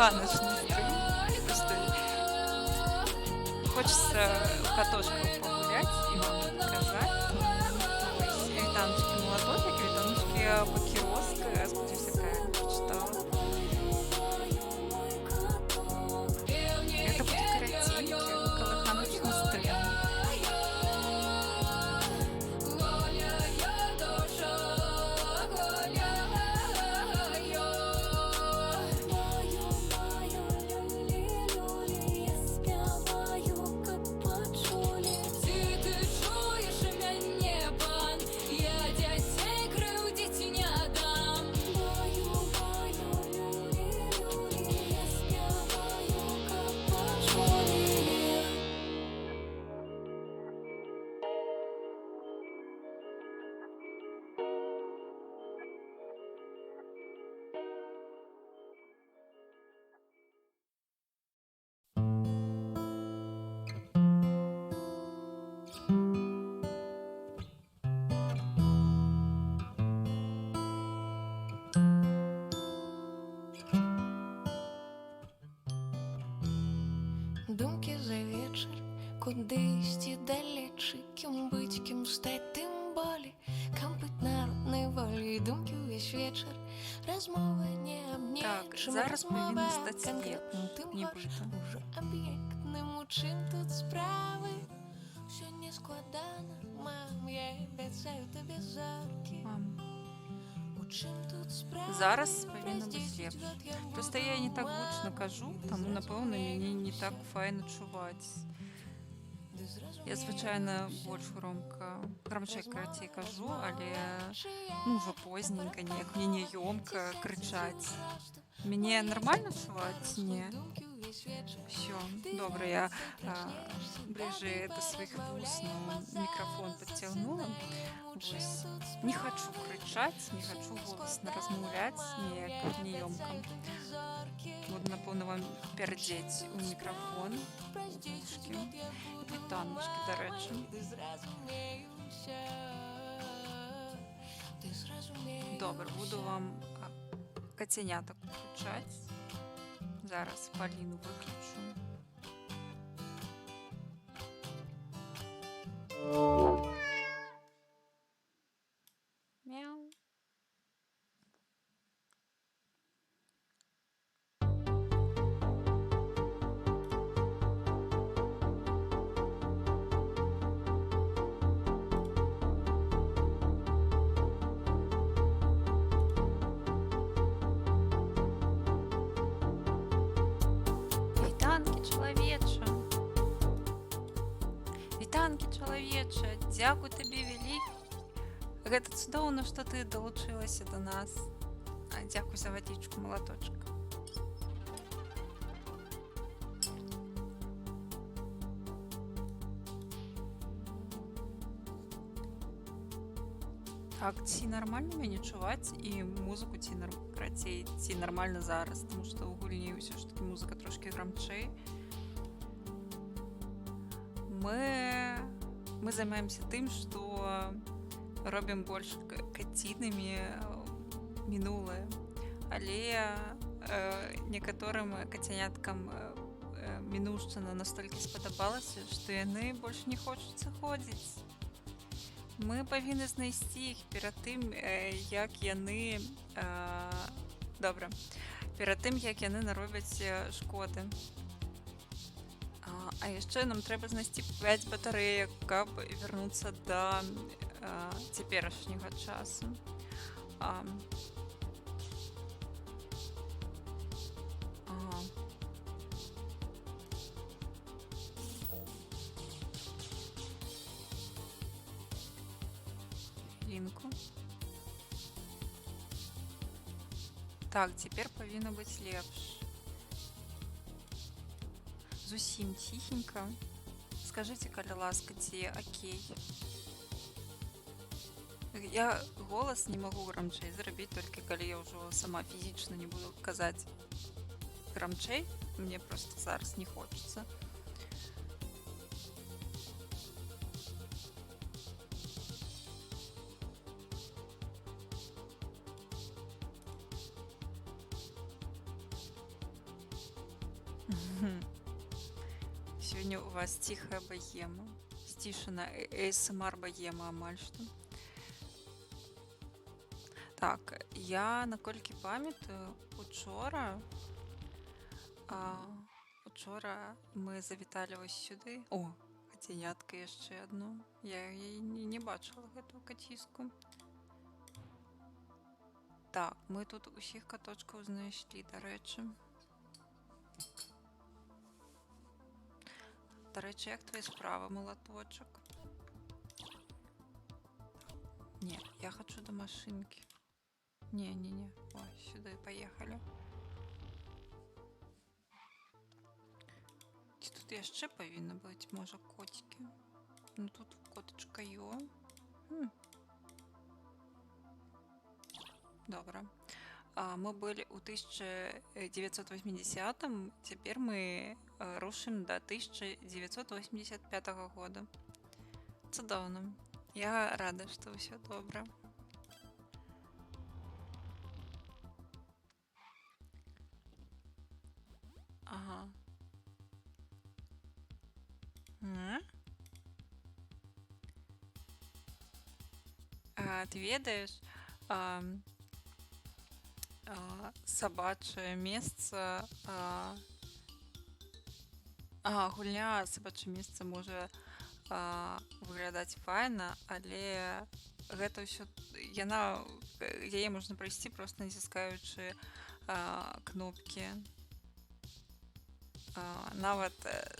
Калыханачны стрым. Просто хочется ў катошках пагуляць і вам паказаць. Вось, вітаначкі, малаточак, вітаначкі, пакіроск. Спадзяюся, правильно прачытала. Гэта будзе караценькі калыханачны стрым. Маю, маю, люлі, люлі, я спяваю, каб пачулі. Ці ты чуеш мяне, пан? Я дзяцей крыўдзіць не дам. Маю, маю, люлі, люлі, я спяваю, каб пачулі. Думкі за вечар, куды ісці далечы, кім быць, кім стаць, тым болей, каб быць народнай воляй, думкі ўвесь вечар, размова не аб Так, нечым, зараз размова павінна аб стаць канкрэтным, лепш, тым горш, нібыта. ужо аб'ектным, у чым тут справы, усё не складана, мам, я абяцаю табе зоркі. Мам. У чым тут справы, Зараз павінна праз быць 10 лепш. год я Просто я не буду так гучна мамай, кажу, ды таму, напэўна, мяне не так зразумею файна чуваць. Ды Я звычайна зразумею больш громка, грамчэй, Размова, карацей, кажу, размова, але чыя ну ўжо позненька неяк мне няёмка ці сэрца, ці крычаць. ўзросту, Мяне мае нармальна чуваць? дарослыя Не. думкі ўвесь вечар. Всё, Ты добра, я раніцай прачнешся, бліжэй тады да сваіх вуснаў паразмаўляем, а мікрафон зараз падцягнула. засынаем. У чым Вось. тут Не хачу справы? крычаць, не Усё хачу не голасна складана, размаўляць, мам, неяк я няёмка. абяцаю табе зоркі. Буду, напэўна, вам У чым пярдзець у тут мікрафон. справы? Праз 10 Вушкі. год я буду Вітаначкі, дарэчы. мамай, ды зразумею ўсё. Ды зразумею Добра, буду ўсё. вам кацянятак уключаць. Зараз Паліну выключу. Мяу. Вітанкі, чалавеча. Вітанкі, чалавеча. Дзякуй табе вялікі. Гэта цудоўна, што ты далучылася да нас. Дзякуй за вадзічку, малаточак. Так, ці нармальна мяне чуваць і музыку ці карацей, ці нармальна зараз, таму што ў гульні ўсё ж такі музыка трошкі грамчэй. Мы займаемся тым, што робім больш кацінамі мінулае. Але некаторым кацяняткам мінушчына настолькі спадабалася, што яны больш не хочуць сыходзіць. Мы павінны знайсці іх перад тым, як яны, добра, перад тым, як яны наробяць шкоды. А яшчэ нам трэба знайсці 5 батарэек, каб вярнуцца да цяперашняга часу. Ага. Хвілінку. Так, цяпер павінна быць лепш. Зусім ціхенька. Скажыце, калі ласка, ці акей. Я голас не магу грамчэй зрабіць, толькі калі я ўжо сама фізічна не буду казаць грамчэй, мне просто зараз не хочацца. Сёння у вас ціхая богема. Сцішана ASMR богема амаль што. Так, я, наколькі памятаю, учора мы завіталі вось сюды. О, кацянятка яшчэ адно. Я яе не бачыла, гэтую каціску. Так, мы тут усіх каточкаў знайшлі, дарэчы. Дарэчы, як твае справы, малаточак? Не, я хачу да машынкі. Не-не-не. О, сюды паехалі. Ці тут яшчэ павінна быць, можа, коцікі? Ну, тут котачка ё. Добра. Мы былі ў 1980-м, цяпер мы рушым да 1985 года. Цудоўна. Я рада, што ўсё добра. Ага. М? Ты ведаеш, сабачае месца, гульня «Сабачае месца» можа выглядаць файна, але гэта ўсё яна яе можна прайсці, проста націскаючы кнопкі. Нават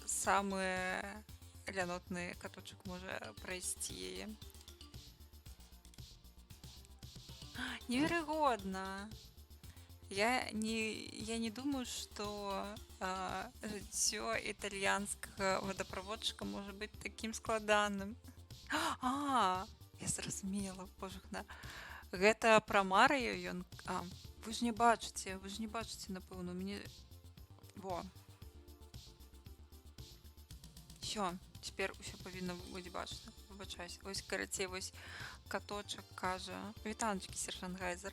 самы лянотны каточак можа прайсці яе. Неверагодна! Я не думаю, што жыццё італьянскага водаправодчыка можа быць такім складаным. Я зразумела, божухна. Гэта пра Марыю ён. Вы ж не бачыце, вы ж не бачыце, напэўна, мне. Во. Всё, цяпер усё павінна быць бачна. Выбачаюсь. Вось, карацей, вось каточак кажа. Вітаначкі, сержант Гайзер.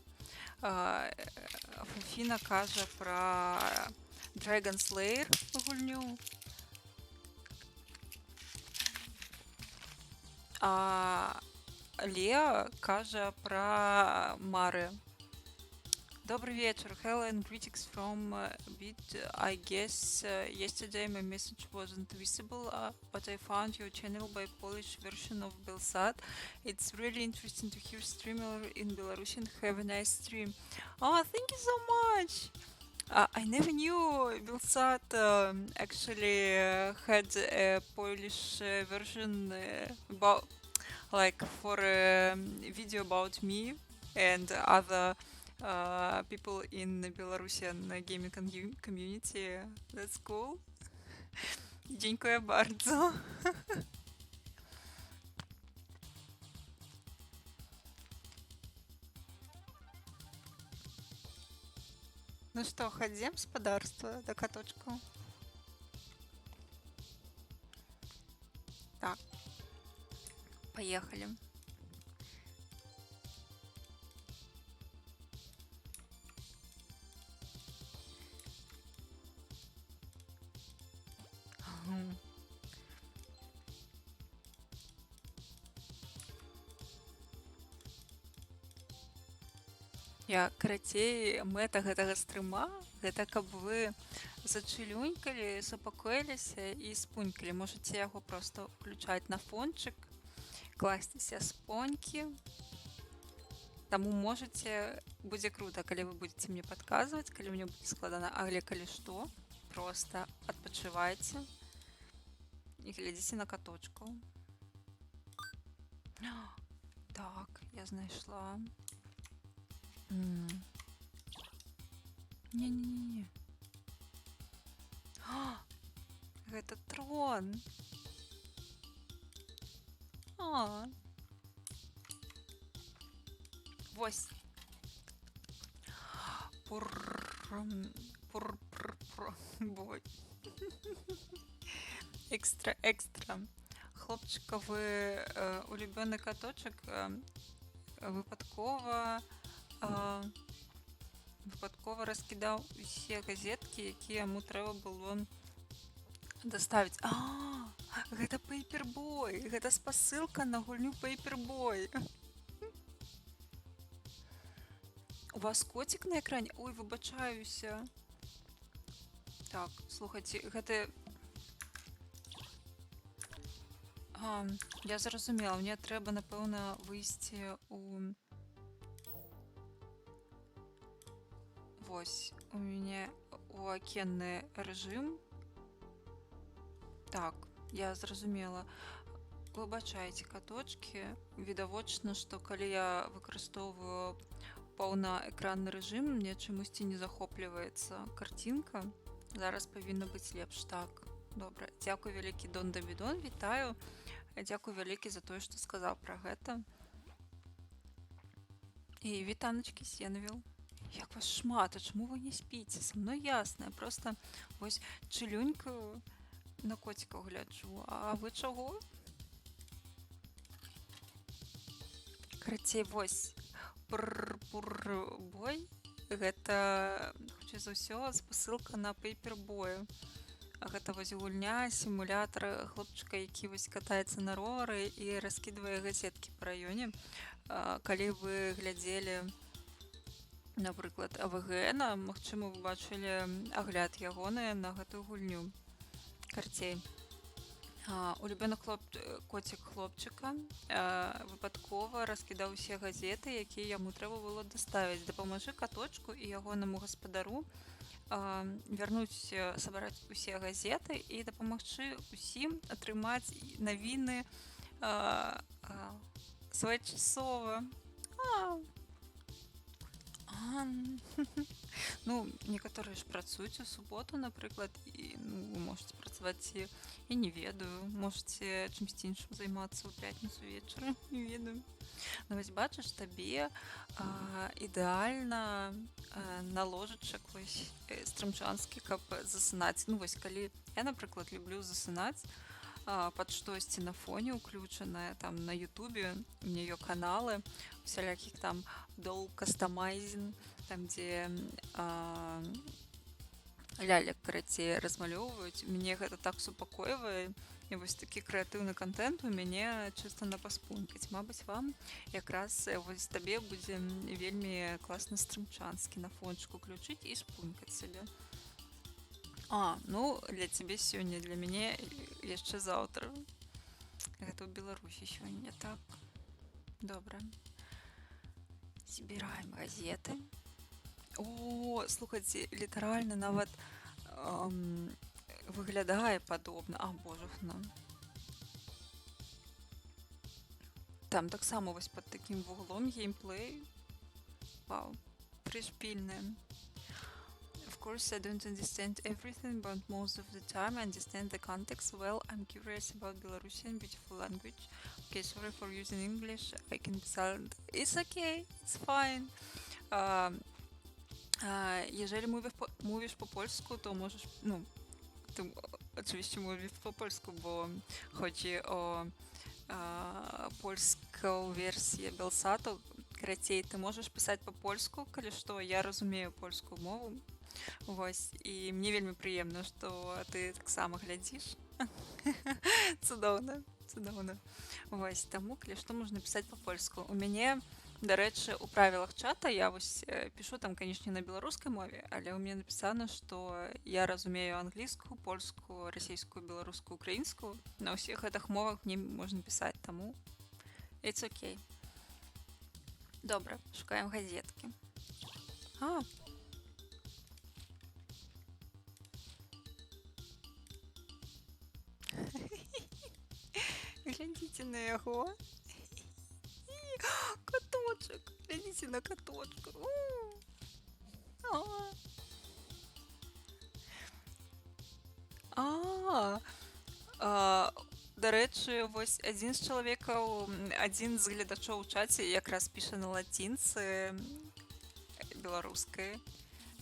Фуфіна кажа пра Dragon's Lair гульню. А Леа кажа пра Мары. Добрый вечер. Hello and greetings from Bit. I guess yesterday my message wasn't visible, but I found your channel by Polish version of Belsat. It's really interesting to hear streamer in Belarusian. Have a nice stream. Oh, thank you so much. I never knew Belsat actually had a Polish version about like for a video about me and other people in the Belarusian gaming community. That's cool. Dziękuję bardzo. Ну што, хадзем, спадарства, да каточкаў? Так. Поехали. Мгм. Я, карацей, мэта гэтага стрыма — гэта каб вы зачылюнькалі, супакоіліся і спунькалі. Можаце яго проста ўключаць на фончык, класціся спонькі. Таму можаце, будзе крута, калі вы будзеце мне падказваць, калі мне будзе складана, але калі што, проста адпачывайце і глядзіце на каточкаў. Так, я знайшла. Не-не-не-не. Гэта трон. А. Вось. Пур, пур, пур, пур. Бой. Экстра, экстра. Хлопчыкавы улюбёны каточак выпадкова раскідаў усе газеткі, якія яму трэба было. Даставіць. А, гэта Paperboy, гэта спасылка на гульню Paperboy. У вас коцік на экране? Ой, выбачаюся. Так, слухайце, гэта... А, я зразумела, мне трэба, напэўна, выйсці у... Вось, у мяне у акенны рэжым. Так, я зразумела. Выбачайце, каточкі. Відавочна, што калі я выкарыстоўваю паўнаэкранны рэжым, мне чамусьці не захопліваецца карцінка. Зараз павінна быць лепш. Так, добра. Дзякуй вялікі, Дон Давідон, вітаю. Дзякуй вялікі за тое, што сказаў пра гэта. І вітаначкі, Сенвіл. Як вас шмат, а чаму вы не спіце? Са мной ясна, я проста вось чылюнькаю, на коцікаў гляджу. А вы чаго? Карацей, вось пур-пур-бой. Гэта, хутчэй за ўсё, спасылка на Paperboy. Гэта вось гульня, сімулятар хлопчыка, які вось катаецца на ровары і раскідвае газеткі па раёне. Калі вы глядзелі, напрыклад, АВГН, магчыма, вы бачылі агляд ягоны на гэтую гульню. Карцей. Улюбёны коцік хлопчыка выпадкова раскідаў усе газеты, якія яму трэба было даставіць. Дапамажы каточку і ягонаму гаспадару вярнуць, сабраць усе газеты і дапамагчы усім атрымаць навіны своечасова. Ну, некаторыя ж працуюць у суботу, напрыклад, і, ну, вы можете працаваць і, я не ведаю, можете чымсьці іншым займацца ў пятніцу вечарам, не ведаю. Ну, вось бачыш, табе ідэальна на ложачак вось стрымчанскі, каб засынаць. Ну, вось калі я, напрыклад, люблю засынаць пад штосьці на фоне ўключанае, там на Ютубе, у мяне ё каналы усялякіх там Doll Customizing, там дзе лялек, карацей, размалёўваюць. Мяне гэта так супакойвае. І вось такі крэатыўны кантэнт у мяне чыста на паспункаць. Мабыць, вам якраз вось табе будзе вельмі класна стрымчанскі на фончыку уключыць і спункаць сабе. А, ну, для цябе сёння, для мяне яшчэ заўтра. Гэта ў Беларусі сёння, так. Добра. Збіраем газеты. О, слухайце, літаральна нават выглядае падобна. А, божухна. Там таксама вось пад такім вуглом геймплей. Вау, прышпільны. Of course, I don't understand everything, but most of the time I understand the context well. I'm curious about Belarusian beautiful language. Okay, sorry for using English. I can be silent. It's okay, it's fine. Jeżeli mówisz po polsku, to możesz, no, ty oczywiście mówisz po polsku, bo chodzi o polską wersję Белсату. Карацей, ты можаш пісаць па-польску, калі што, я разумею польскую мову. Вось, і мне вельмі прыемна, што ты таксама глядзіш. Цудоўна, цудоўна. Вось, таму, калі што, можна пісаць па-польску. У мяне, дарэчы, у правілах чата я вось пішу там, канешне, на беларускай мове, але ў мяне напісана, што я разумею англійскую, польскую, расійскую, беларускую, украінскую. На ўсіх гэтых мовах мне можна пісаць, таму it's okay. Добра, шукаем газеткі. А. Глядзіце на яго. Каточак. Глядзіце на каточка. А. А. Дарэчы, вось адзін з чалавекаў, адзін з гледачоў у чаце якраз піша на лацінцы беларускай.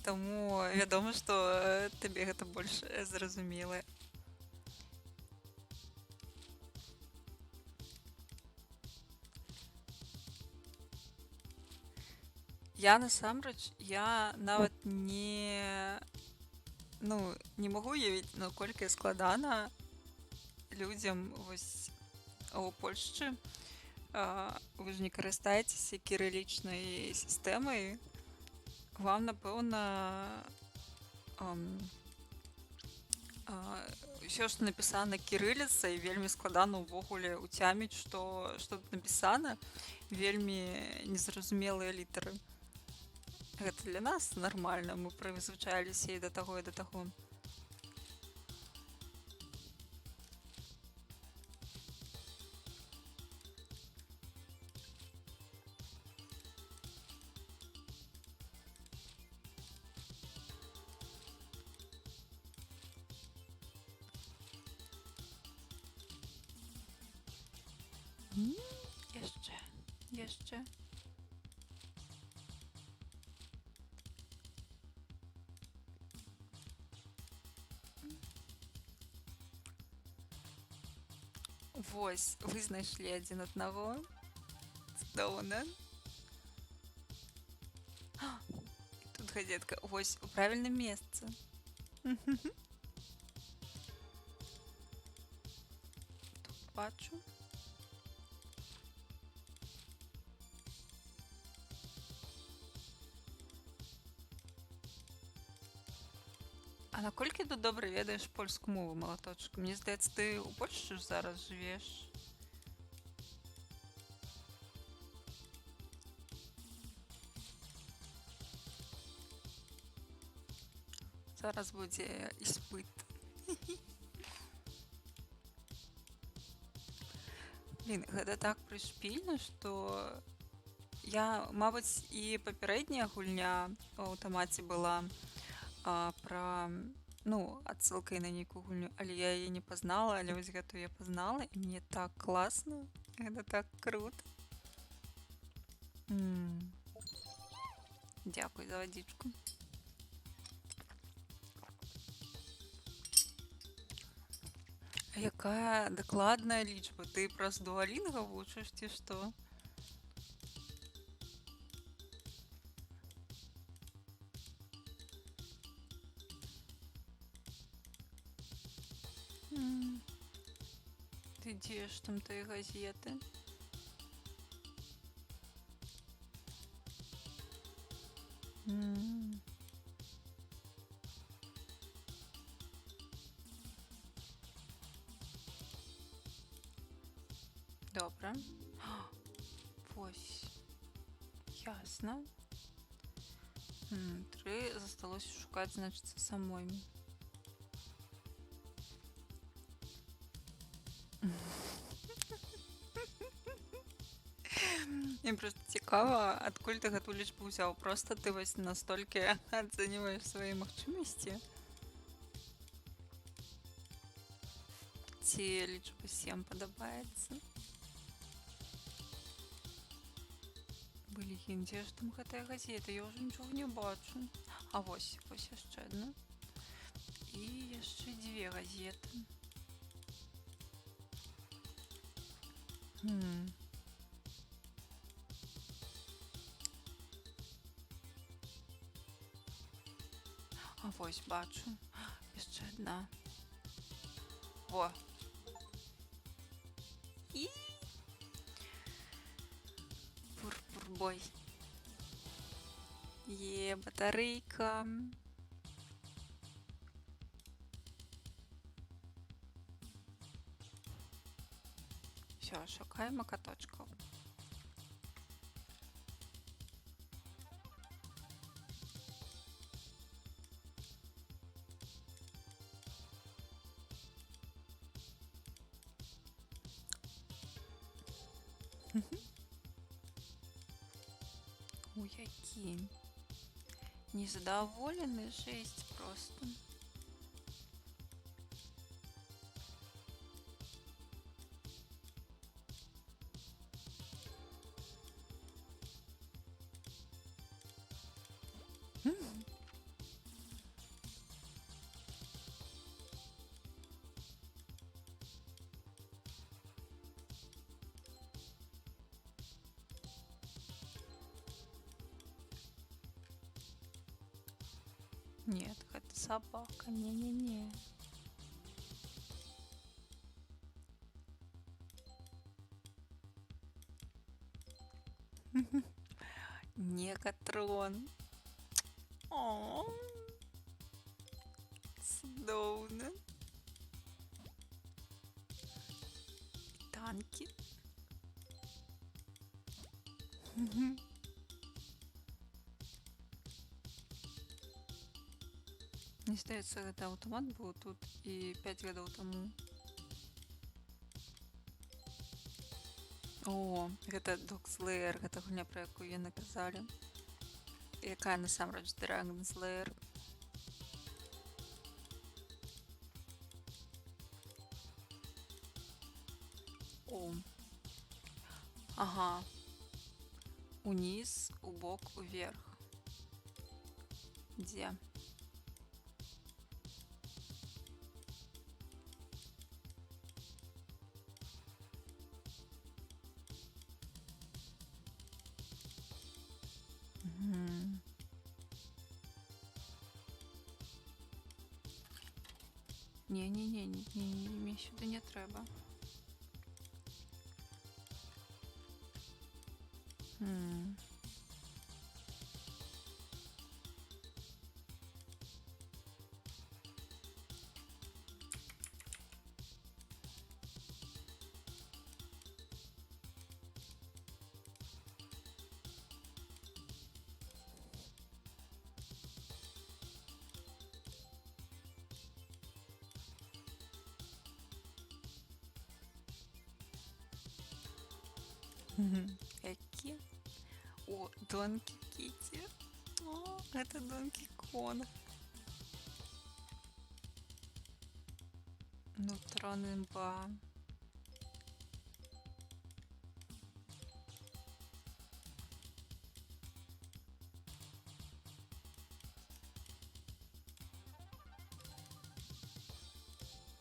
Таму вядома, што табе гэта больш зразумела. Я насамрэч, я нават не Ну, не магу уявіць, наколькі складана людзям вось у Польшчы. Вы ж не карыстаецеся кірылічнай сістэмай. Вам, напэўна, ўсё, што напісана кірыліцай, вельмі складана ўвогуле ўцяміць, што тут напісана, вельмі незразумелыя літары. Гэта для нас нармальна, мы прызвычаіліся і да таго, і да таго. Яшчэ, яшчэ. Вось, вы знайшлі адзін аднаго. Цудоўна. І тут газетка. Вось, у правільным месцы. Тут бачу. А наколькі ты добра ведаеш польскую мову, Малаточак? Мне здаецца, ты ў Польшчы ж зараз жывеш. Зараз будзе іспыт. Блин, гэта так прышпільна, што я, мабыць, і папярэдняя гульня ў аўтамаце была пра, ну, адсылкай на нейкую гульню, але я яе не пазнала, але вось гэтую я пазнала, і мне так класна, гэта так круто. Дзякуй за вадзічку. А якая дакладная лічба? Ты праз дуалінга вучыш ці што? Ты дзе ж там тыя газеты? Добра. Вось. Ясна. Тры засталося шукаць, значыцца, самой. Мне просто цікава, адкуль ты гэту лічбу ўзяў. Просто ты вось настолькі ацэньваеш свае магчымасці. Ці лічба 7 падабаецца? Блін, дзе ж там гэтая газета? Я ўжо нічога не бачу. А вось, вось яшчэ адна. І яшчэ дзве газеты. А вось, бачу. Яшчэ адна. Во. І Пурпурбой. Е, батарейка. Всё, шукаем каточкаў. Ой, які незадаволены, жесть просто. Нет, гэта Сабака, не-не-не. Негатрон. О, цудоўна. Танкі. Мне здаецца, гэта аўтамат быў тут і 5 гадоў таму. О, гэта Dog Slayer, гэта гульня, пра якую яны казалі. Якая насамрэч Dragon Slayer. О. Ага. Уніз, убок, уверх. Дзе? Мгм. Не-не-не, не, мне сюды не трэба. М. Які? О, Донкі Кіті. О, гэта Донкі Конг. Ну, трон імба.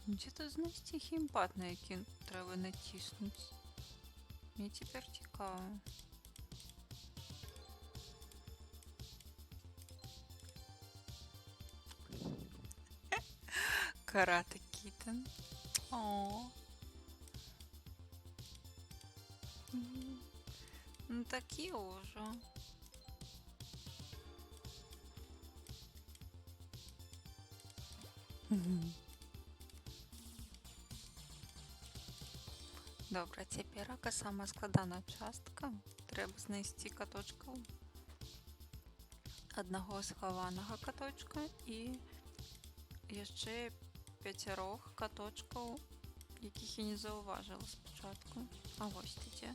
Дзе тут знайсці геймпад, на які трэба націснуць? Мне цяпер цікава. Карате Кітен. О. Ну такі ўжо. Добра, цяперака самая складаная частка. Трэба знайсці каточкаў. Аднаго схаванага каточка і яшчэ 5 каточкаў, якіх я не заўважыла спачатку. А вось ты дзе.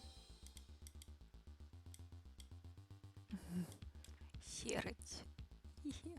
Сераць. Хі-хі.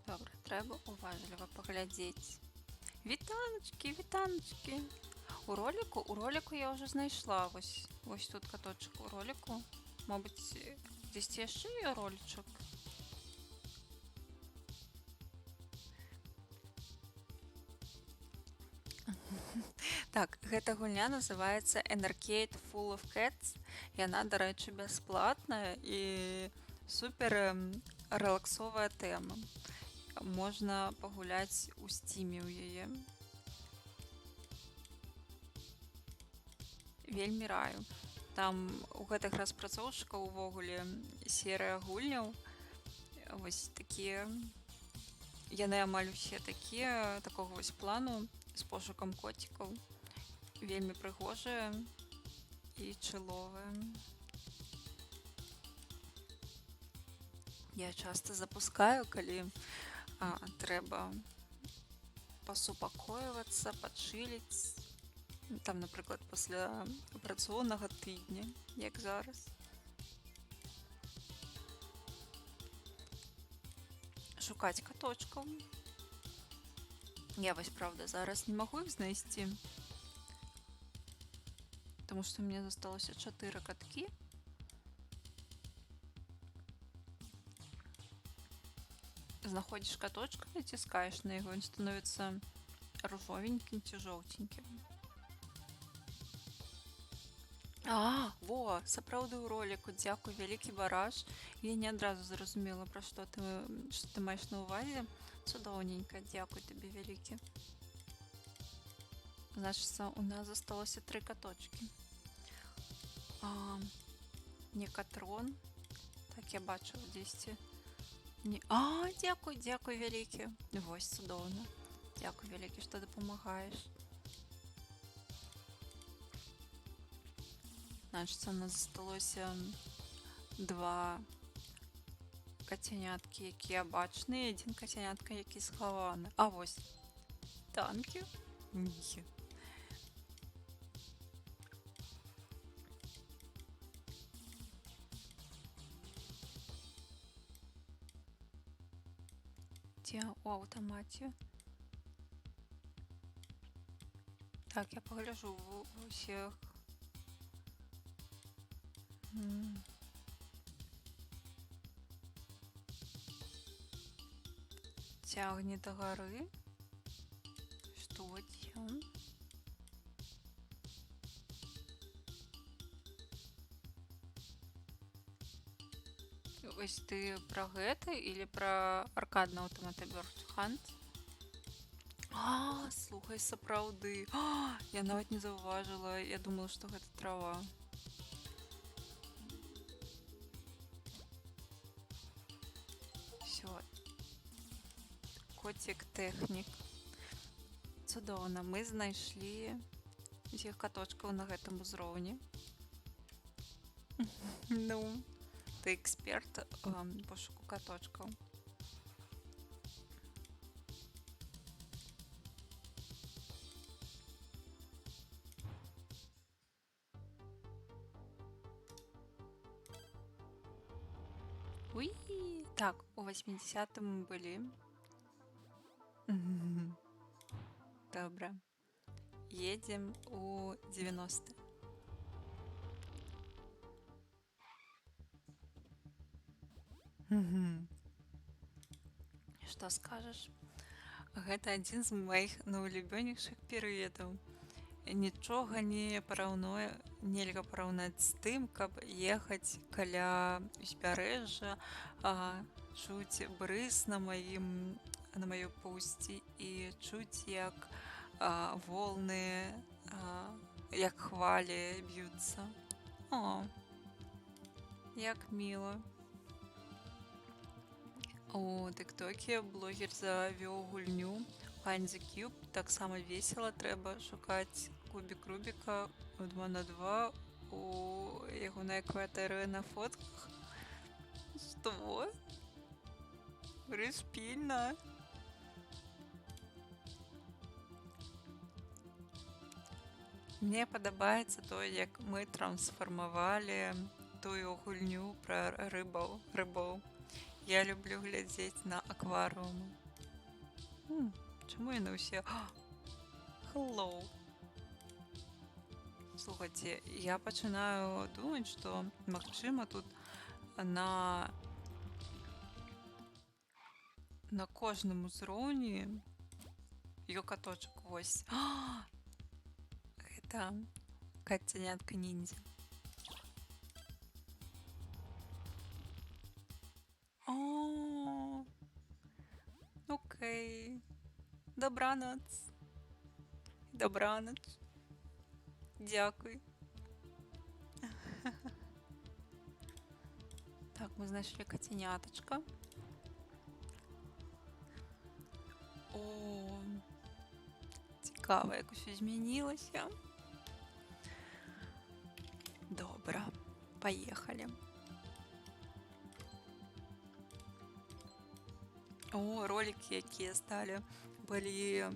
Добра, трэба уважліва паглядзець. Вітаначкі, вітаначкі. У роліку я ўжо знайшла. Вось тут каточак у роліку. Мабыць, дзесьці яшчэ є ролічак. Так, гэта гульня называецца An Arcade Full of Cats. Яна, дарэчы, бясплатная і супер рэлаксовая тэма. Можна пагуляць у Стіме ў яе. Вельмі раю. Там у гэтых распрацоўшчыкаў увогуле серыя гульняў. Вось такія. Яны амаль усе такія, такога вось плану з пошукам коцікаў. Вельмі прыгожыя і чыловыя. Я часта запускаю, калі трэба пасупакойвацца, пачыліць. Там, напрыклад, пасля працоўнага тыдня, як зараз. Шукаць каточкаў. Я вось, правда, зараз не магу іх знайсці. Таму што мне засталося 4 каткі. Знаходзіш каточка, націскаеш на яго, ён становіцца ружовенькім ці жоўценькім. А, во, сапраўды ў роліку, дзякуй, вялікі бараш. Я не адразу зразумела, пра што ты маеш на ўвазе. Цудоўненька, дзякуй табе вялікі. Значыцца, у нас засталося 3 каточкі. Некатрон. Так, я бачыла дзесьці. Не... А, дзякуй, дзякуй вялікі. Вось, цудоўна. Дзякуй вялікі, што дапамагаеш. Значыцца, у нас засталося 2 кацяняткі, якія бачныя, і 1 кацянятка, які схаваны. А вось танкі. Ні. Дзе у аўтамаце? Так, я пагляжу в усіх. Цягне да гары. Што дзе? Вось ты пра гэта или пра аркадны аўтамат Bird Hunt? А, слухай, сапраўды. А, я нават не заўважыла, я думала, што гэта трава. Всё. Коцік тэхнік. Цудоўна, мы знайшлі усіх каточкаў на гэтым узроўні. Ну, ты эксперт пошуку каточкаў. Уи! Так, у 80-м мы былі. Добра. Едем у 90-е. Што скажаш? Гэта адзін з маіх найулюбёнейшых перыядаў. Нічога не параўное, нельга параўнаць з тым, каб ехаць каля узбярэжжа, чуць брыз на маёй пусці і чуць, як волны, як хвалі б'юцца. О, як міла. У тыктоке блогер завёў гульню Find the Cube. Таксама весела, трэба шукаць кубік Рубіка ў 2 на 2 у ягонай кватэры на фотках. Што? Прышпільна. Мне падабаецца то, як мы трансфармавалі тую гульню пра рыбаў. Я люблю глядзець на акварыумы. Чаму яны ўсе... Hello. Слухайце, я пачынаю думаць, што, магчыма, тут на кожным узроўні ё каточак вось. Гэта кацянятка ніндзя. О, окей. Добранач. Добранач. Дякуй. Так, мы знайшлі кацянятачка. О, цікава, як усё змянілася. Добра, паехалі. О, ролики, якія сталі, былі,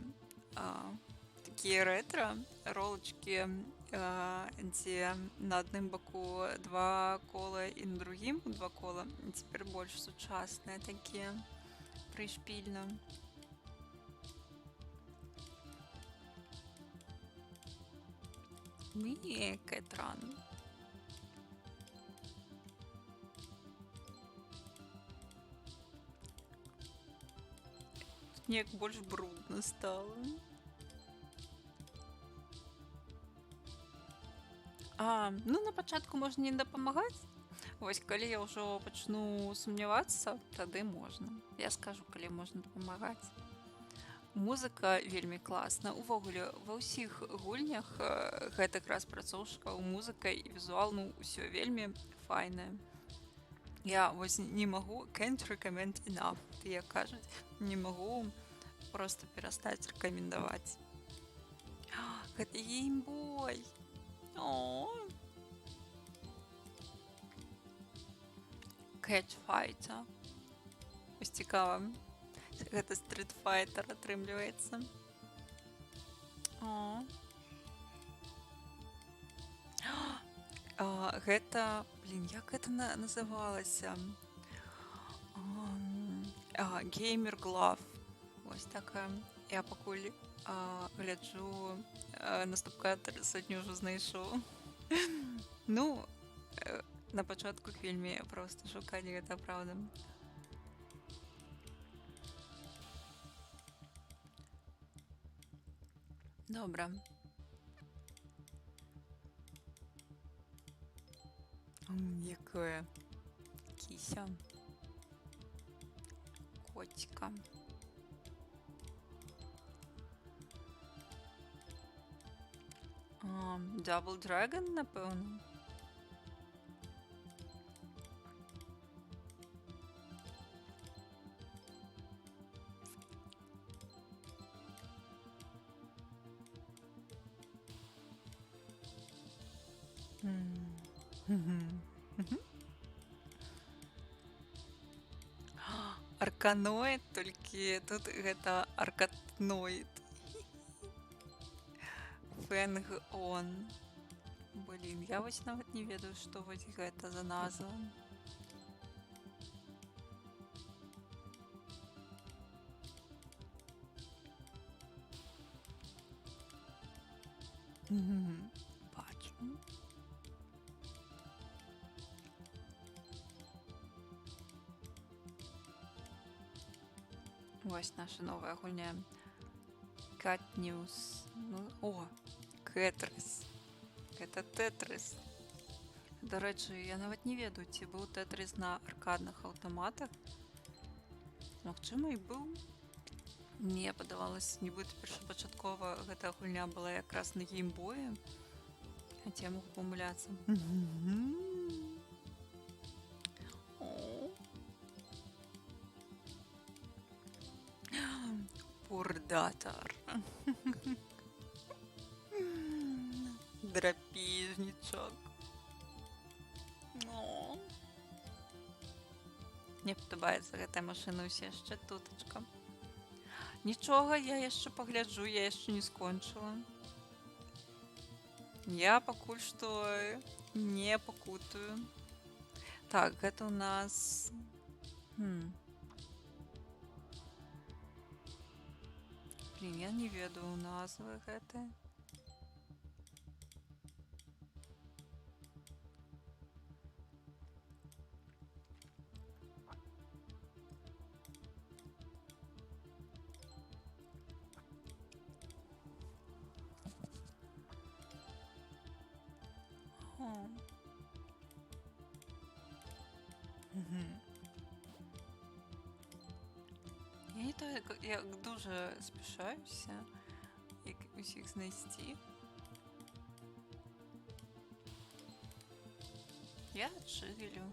такія рэтра, ролачкі, дзе на адным баку 2 кола і на другім 2 кола. Цяпер больш сучасныя такія, прышпільна. Me, Кетран. Неяк больш брудна стала. А, ну на пачатку можна не дапамагаць. Вось калі я ўжо пачну сумнявацца, тады можна. Я скажу, калі можна дапамагаць. Музыка вельмі класна. Увогуле, ва ўсіх гульнях гэтых распрацоўшчыкаў музыка і візуал, ну, ўсё вельмі файнае. Я вось не магу, can't recommend enough, як кажуць, не магу просто перастаць рэкамендаваць. Гэта геймбой. О. Cat Fighter. Вось цікава. Гэта Street Fighter атрымліваецца. О. А, гэта, блин, як гэта называлася? Gamer Glove. Вось такая. Я пакуль гляджу на стоп-кадр, сотню ўжо знайшоў. Ну, на пачатку вельмі проста шукаць, гэта праўда. Добра. Якое кіся. Котика. Double Dragon, напэўна. Арканоид, толькі тут гэта аркатноид. Фэнг-он. Блин, я вось нават не ведаю, што вось гэта за назва. Бачу. Вось наша новая гульня. Cat News. Ну, о, Кэтрис. Гэта Тетрис. Дарэчы, я нават не ведаю, ці быў Тетрис на аркадных аўтаматах. Магчыма, і быў. Мне падавалася, нібыта першапачаткова гэта гульня была якраз на геймбоі. Хаця я магу памыляцца. О. Пурдатор. Драпіжнічок. О. Мне падабаецца гэтая машына ўсе яшчэ тутачка. Нічога, я яшчэ пагляджу, я яшчэ не скончыла. Я пакуль што не пакутую. Так, гэта у нас... Блин, я не ведаю назвы гэтай. О. Я не то, як дуже спішаюся, як усіх знайсці. Я чилю.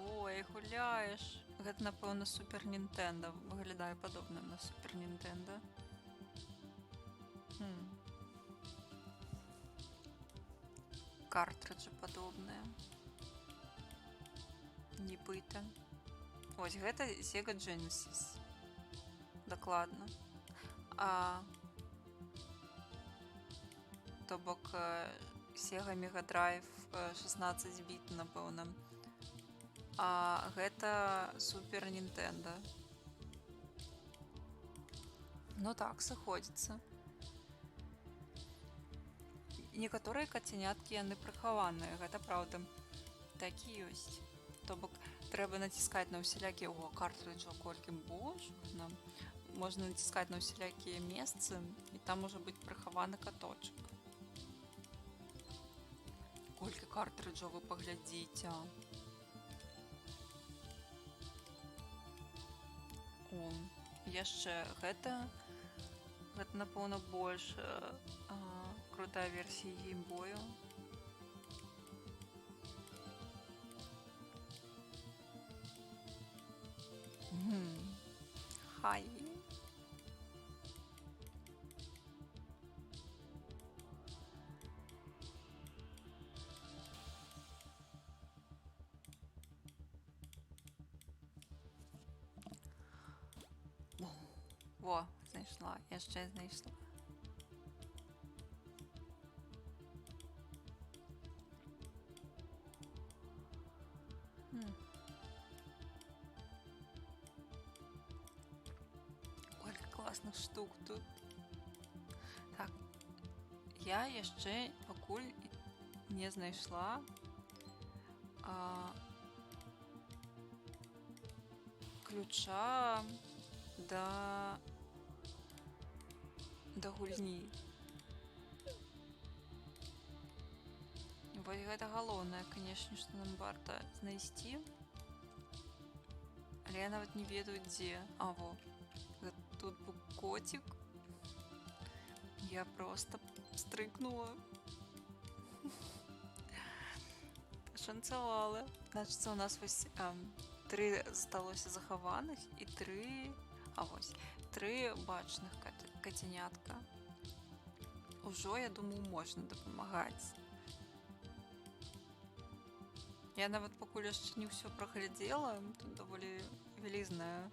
Ой, гуляеш. Гэта, напэўна, Супер Нінтэнда. Выглядае падобна на Супер Нінтэнда. Картриджы падобныя. Нібыта. Ось, гэта Sega Genesis. Дакладна. То бок Sega Mega Drive 16 біт, напэўна. А гэта Super Nintendo. Ну так, сыходзіцца. Некаторыя кацяняткі яны прыхаваныя, гэта праўда. Так і ёсць. То бок трэба націскаць на ўсялякія, о, картрыджаў колькі, боже, нам можна націскаць на ўсялякія месцы, і там можа быць прыхаваны каточак. Колькі картрыджаў, вы паглядзіце. О, яшчэ гэта, напэўна, больш крутая версія геймбою. Хай. Во, знайшла, яшчэ знайшла. Колькі класных штук тут. Так, я яшчэ пакуль не знайшла ключа да гульні. Вось гэта галоўнае, канешне, што нам варта знайсці. Але я нават не ведаю, дзе. А, во. Тут быў коцік. Я просто стрыкнула. Пашанцавала. Значыцца, у нас вось 3 засталося захаваных і 3... А вось, 3 бачных кацянятка. Ужо, я думаю, можна дапамагаць. Я нават пакуль яшчэ не ўсё праглядзела. Тут даволі вялізная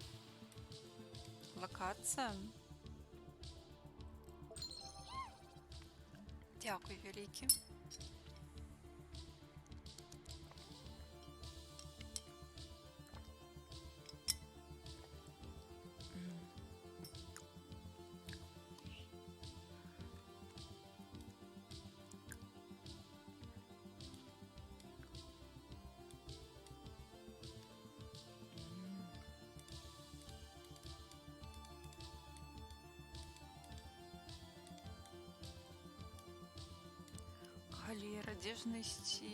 лакацыя. Дзякуй вялікі. Халера, дзе ж знайсці?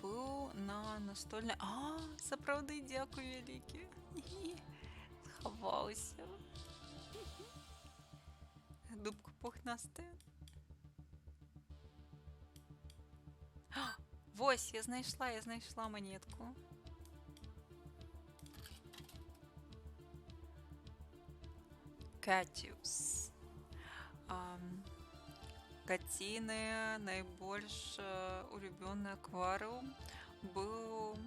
Быў на настольнай... А, сапраўды, дзякуй вялікі. Схаваўся. Дубка пухнастая. Вось, я знайшла монетку. Катіус. Каціны найбольш улюбёны акварыум быў...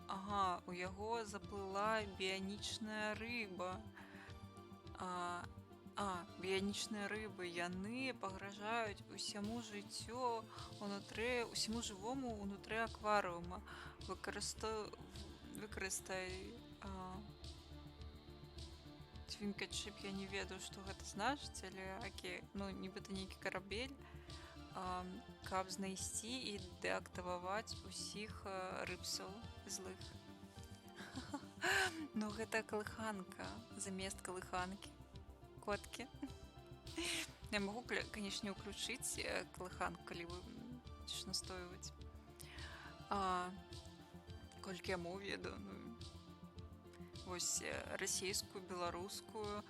Ага, у яго заплыла біянічная рыба. Біянічныя рыбы, яны пагражаюць усяму жыццю унутры, усяму жывому унутры акварыума. Выкарыстай Твінкачып, я не ведаю, што гэта значыць, але окей, ну, нібыта нейкі карабель, каб знайсці і дэактываваць усіх рыбсаў злых. Ну, гэта калыханка, замест калыханкі. Коткі. Я магу, канешне, уключыць калыханку, калі вы будзеш настойваць. Колькі я моў ведаю, ну, вось расійскую, беларускую,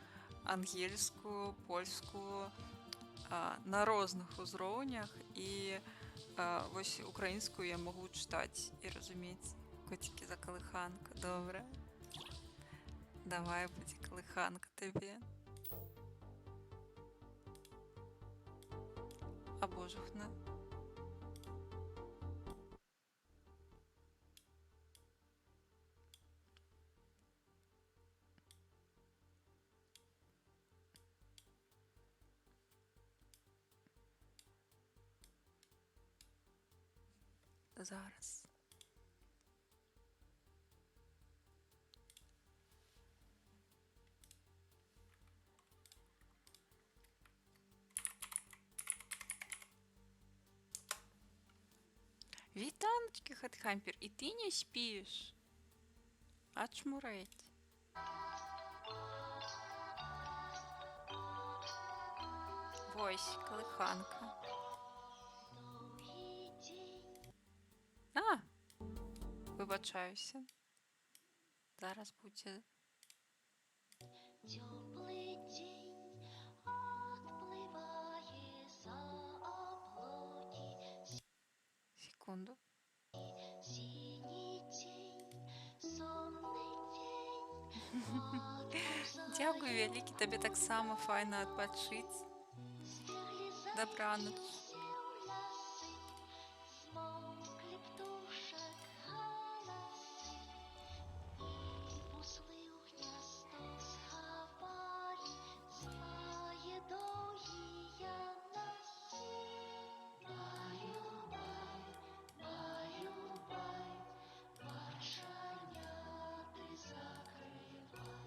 ангельскую, польскую, на розных узроўнях, і вось украінскую я магу чытаць і разумець. Коцікі за калыханку, добра. Давай будзе калыханка табе. А божухна. Зараз. Вітаначкі, Хедхампер, і ты не спіш? Ачмурэць. Вось, калыханка. А! Выбачаюся. Зараз будзе. Теплый день отплывает за облаки, Секунду. Синий день, сонный день. Дзякуй вялікі, табе таксама файна адпачыць. Дабранач. Смолкли птушек голосы, И буслы у гнездо сховали Свои долгие носы. Баю-бай, баю-бай, Оченята закрывай.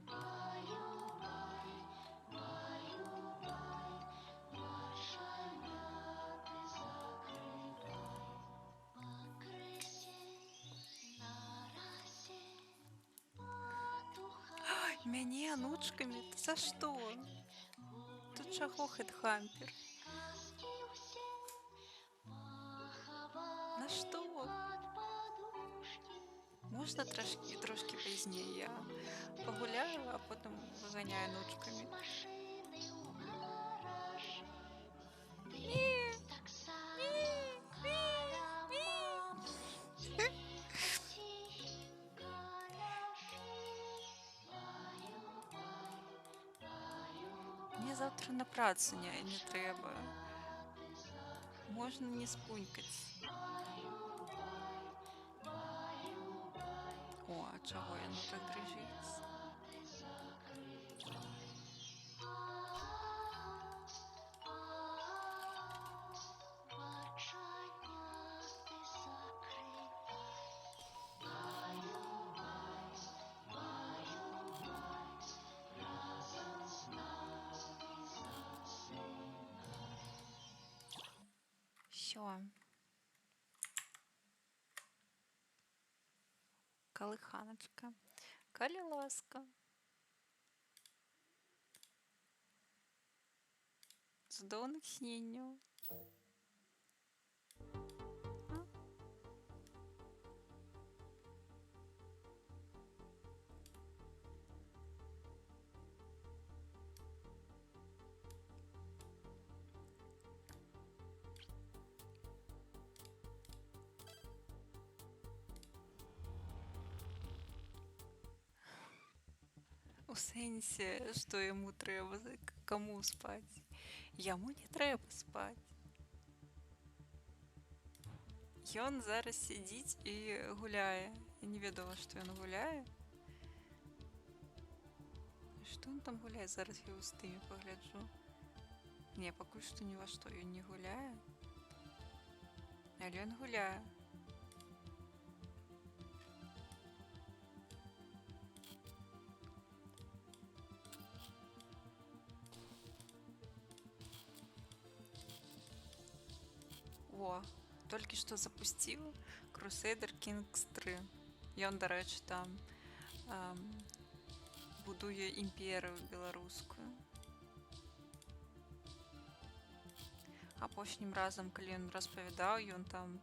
Баю-бай, баю-бай, Оченята закрывай. По крысе на росе потухают Мяне анучкамі? Та за што? Тут чаго, Хедхампер? Сказки все поховали На што? под подушки. Можна трошкі, трошкі пазней я пагуляю, а потым выганяю анучкамі. С машины у гаражи. Ты так само каля мамы. Тихо, тихенько ляжи. Баю-бай, баю-бай, Мне заўтра на працу не трэба. Можна не спунькаць. О, а чаго яно так дрыжыць? Оченята закрывай. Баю-бай, баю-бай, разом с нами засынай. Всё. Калыханачка. Калі ласка. Цудоўных сненняў. А? У сэнсе, што яму трэба, каму спаць? Яму не трэба спаць. Ён зараз сядзіць і гуляе. Я не ведала, што ён гуляе. Што ён там гуляе? Зараз я ў стыме пагляджу. Не, пакуль што ні ва што ён не гуляе. Але ён гуляе. О, толькі што запусціў Crusader Kings 3. Ён, дарэчы, там будуе імперыю беларускую. Апошнім разам, калі ён распавядаў, ён там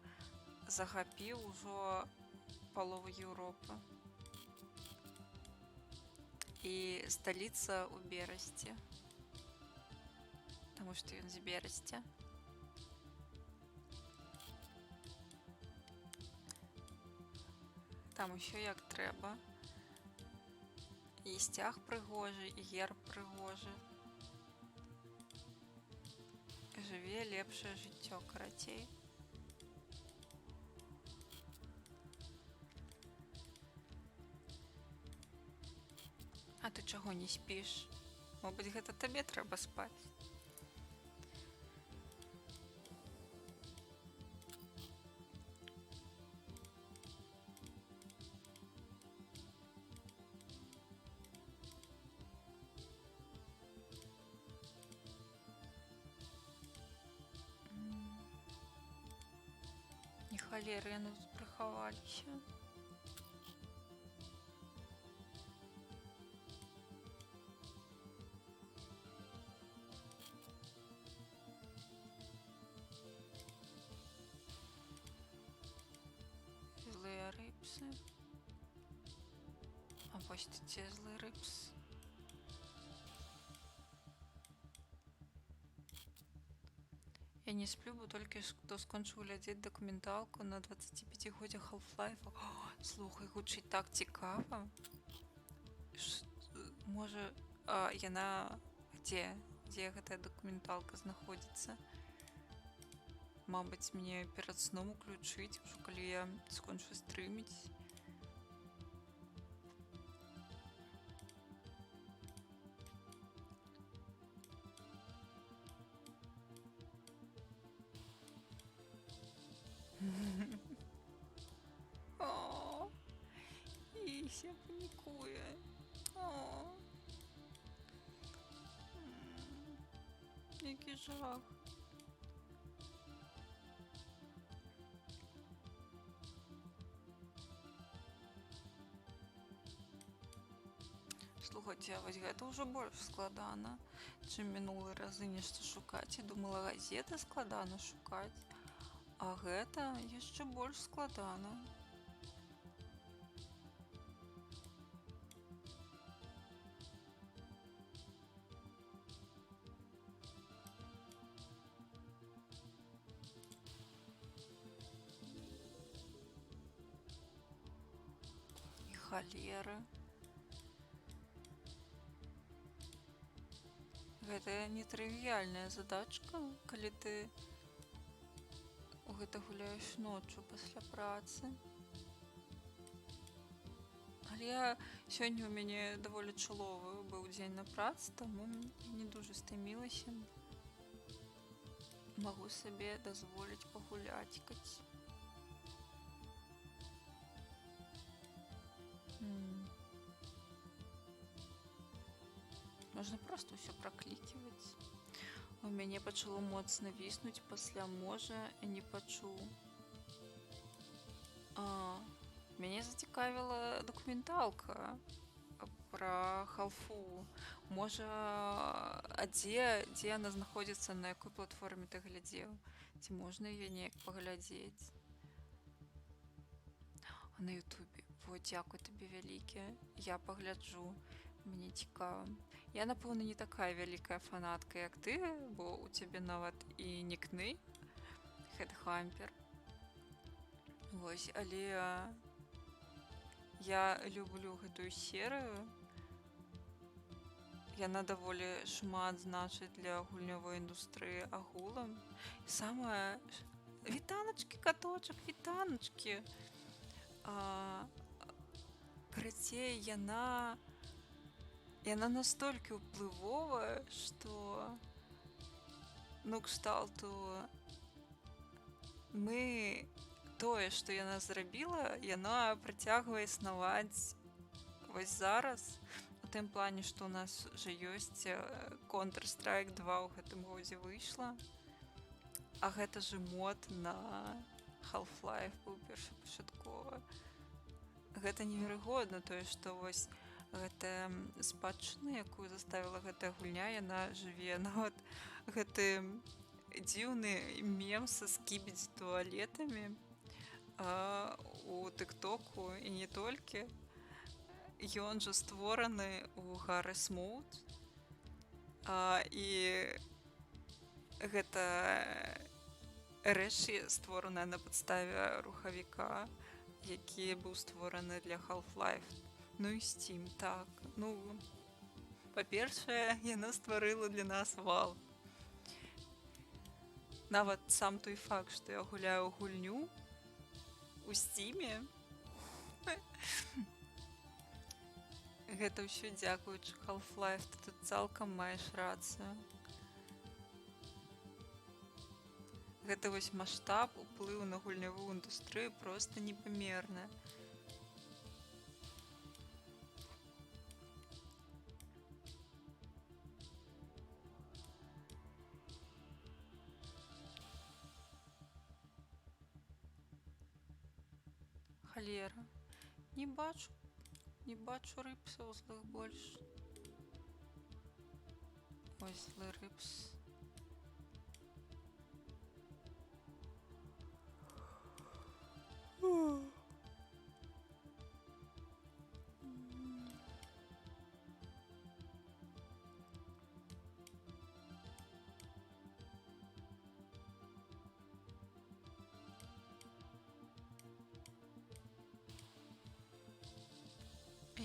захапіў ужо палову Еўропы. І сталіца ў Берасці. Таму што ён з Берасця. Там усё як трэба. І сцяг прыгожы, і герб прыгожы. Жыве лепшае жыццё, карацей. А ты чаго не спіш? Мабыць, гэта табе трэба спаць. Халеры, яны тут прыхаваліся. Злыя рыбсы. А вось ты дзе, злы рыбс. Я не сплю, бо толькі што скончыў глядзець дакументалку на 25-годдзя Half-Life. О, слухай, гучыць так цікава. Можа, а, яна дзе? Дзе гэтая дакументалка знаходзіцца? Мабыць, мне перад сном уключыць, ужо калі я скончу стрыміць. О, Іся панікуе. О. Які жах. Слухайце, а вось гэта ўжо больш складана, чым мінулы разы нешта шукаць. Я думала, газеты складана шукаць, а гэта яшчэ больш складана. І халеры. Гэта нетрывіяльная задачка, калі ты у гэта гуляеш ноччу пасля працы. Але я сёння ў мяне даволі чыловы быў дзень на працы, таму не дужа стамілася. Магу сабе дазволіць пагуляцькаць. Можна проста ўсё пракліківаць. У мяне пачало моцна віснуць пасля, можа, не пачуў. Мяне зацікавіла дакументалка пра халфу. Можа, а дзе яна знаходзіцца, на якой платформе ты глядзеў? Ці можна яе неяк паглядзець? А на Ютубе. Во, дзякуй табе вялікі. Я пагляджу. Мне цікава. Я, напэўна, не такая вялікая фанатка, як ты, бо у цябе нават і нікнейм Хедхампер. Вось, але я люблю гэтую серыю. Яна даволі шмат значыць для гульнявой індустрыі агулам. І самае... Вітаначкі, каточак, вітаначкі! Карацей, яна настолькі ўплывовая, што, ну, кшталту мы тое, што яна зрабіла, яна працягвае існаваць вось зараз, у тым плане, што ў нас жа ёсць Counter-Strike 2 ў гэтым годзе выйшла, а гэта ж мод на Half-Life быў першапачаткова. Гэта неверагодна, тое, што вось гэтая спадчына, якую заставіла гэтая гульня, яна жыве. Нават гэты дзіўны мем са скібідзі туалетамі у тыктоку і не толькі, ён жа створаны ў Garry's Mod. І гэта рэчы створаная на падставе рухавіка, які быў створаны для Half-Life. Ну і Steam, так. Ну, па-першае, яна стварыла для нас Valve. Нават сам той факт, што я гуляю ў гульню у Steam, гэта ўсё дзякуючы Half-Life, ты тут цалкам маеш рацыю. Гэта вось маштаб уплыву на гульнявую індустрыю проста непамерны. Халера. Не бачу рыбсаў злых больш. Ось злы рыбс.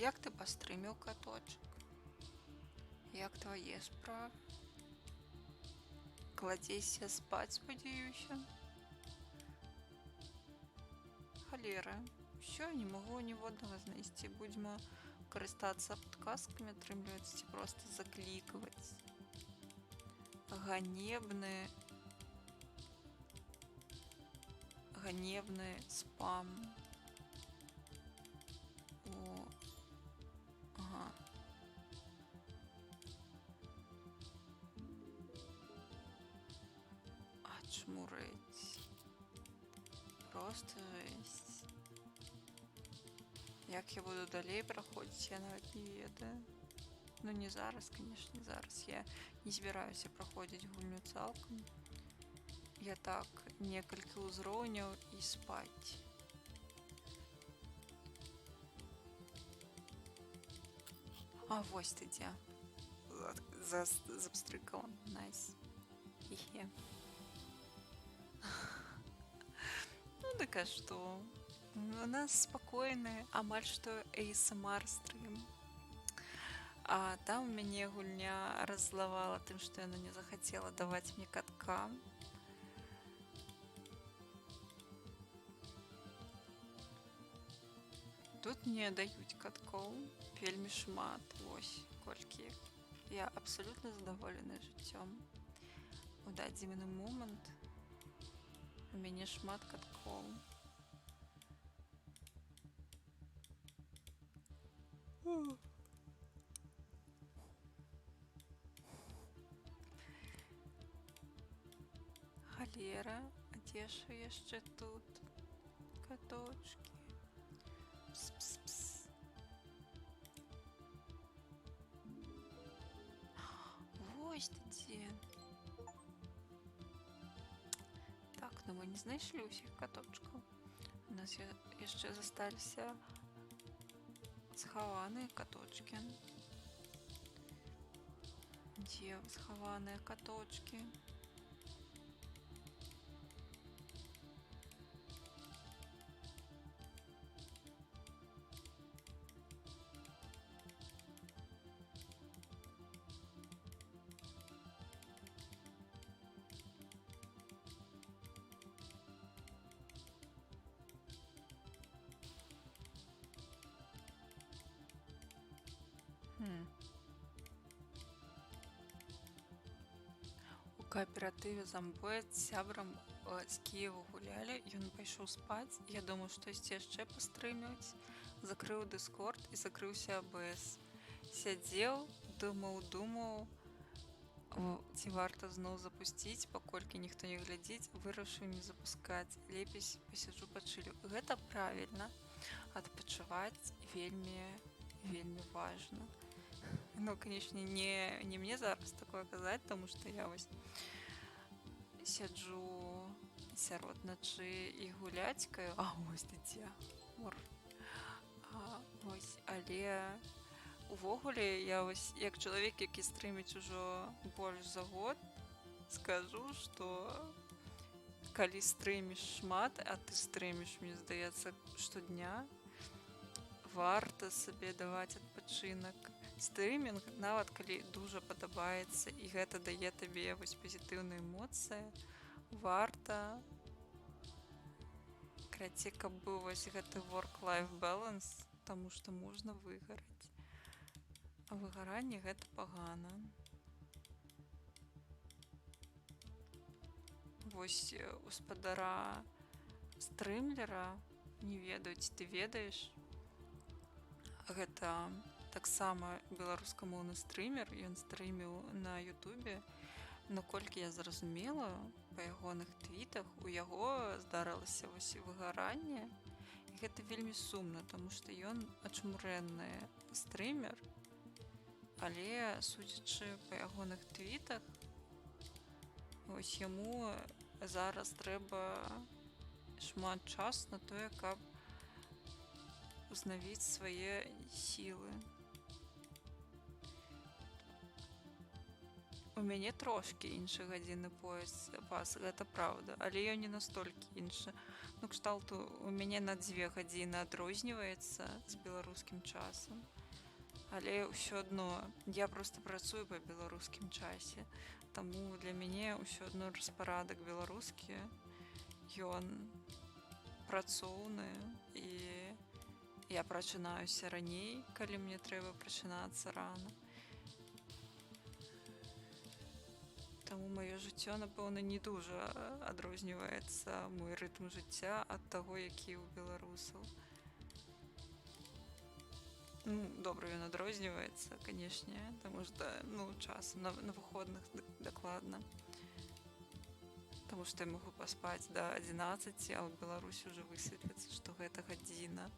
Як ты пастрыміў, каточак? Як твае справы? Кладзешся спаць, спадзяюся. Халера. Усё, не магу ніводнага знайсці. Будзем карыстацца падказкамі, атрымліваецца, ці проста заклікваць. Ганебны спам. О, ага. Ачмурыць. Просто жесть. Як я буду далей праходзіць, я нават не ведаю. Ну, не зараз, конечно, не зараз. Я не збіраюся праходзіць гульню цалкам. Я так, некалькі ўзроўняў і спаць. А, вось ты дзе. Запстрыкала. Найс. Хе-хе. Ну, так а што? У нас спакойны, амаль што ASMR стрым. А там мяне гульня раззлавала тым, што яна не захацела даваць мне катка. Тут мне даюць каткоў вельмі шмат, вось колькі іх. Я абсалютна задаволеная жыццём. У дадзены момант у мяне шмат каткоў. Ух. Халера, а дзе ж яшчэ тут каточкі? Пс-пс-пс. Вось ты дзе. Так, ну мы не знайшлі ўсіх каточкаў. У нас яшчэ засталіся схаваныя каточкі. Дзе схаваныя каточкі? Хм. У кааператыве «Замбоя» з сябрам з Кіева гулялі, ён пайшоў спаць. Я думаў, штосьці яшчэ пастрыміць. Закрыў Дыскорд і закрыўся АБС. Сядзеў, думаў, думаў, ці варта зноў запусціць, паколькі ніхто не глядзіць, вырашыў не запускаць. Лепей пасяджу пачылю. Гэта правільна. Адпачываць вельмі, вельмі важна. Ну, конечно, не мне зараз такое казаць, таму што я вось сяджу сярод начы і гуляцькаю. А, ось ты дзе. Мор. А, вось, але увогуле я вось як чалавек, які стрыміць ужо больш за год, скажу, што калі стрыміш шмат, а ты стрыміш, мне здаецца, штодня, варта сабе даваць адпачынак. Стрымінг, нават калі дужа падабаецца і гэта дае табе вось пазітыўныя эмоцыі, варта, карацей, каб быў вось гэты work-life balance, таму што можна выгараць. А выгаранне — гэта пагана. Вось у спадара стрымлера, не ведаю, ці ты ведаеш, гэта таксама беларускамоўны стрымер, ён стрыміў на Ютубе. Наколькі я зразумела па ягоных твітах, у яго здарылася вось выгаранне, і Гэта вельмі сумна, таму што ён ачмурэнны стрымер, але, судзячы па ягоных твітах, вось яму зараз трэба шмат часу на тое, каб узнавіць свае сілы. У мяне трошкі іншы гадзінны пояс пас, гэта праўда, але ён не настолькі іншы. Ну, кшталту у мяне на 2 гадзіны адрозніваецца з беларускім часам. Але ўсё адно я просто працую па беларускім часе. Таму для мяне ўсё адно распарадак беларускі, ён працоўны, і я прачынаюся раней, калі мне трэба прачынацца рана. Таму маё жыццё, напэўна, не дужа адрозніваецца, мой рытм жыцця, ад таго, які ў беларусаў. Ну, добра, ён адрозніваецца, канешне, таму што, ну, часам на выходных дакладна. Таму што я магу паспаць да 11, а ў Беларусі ўжо высветліцца, што гэта гадзіна.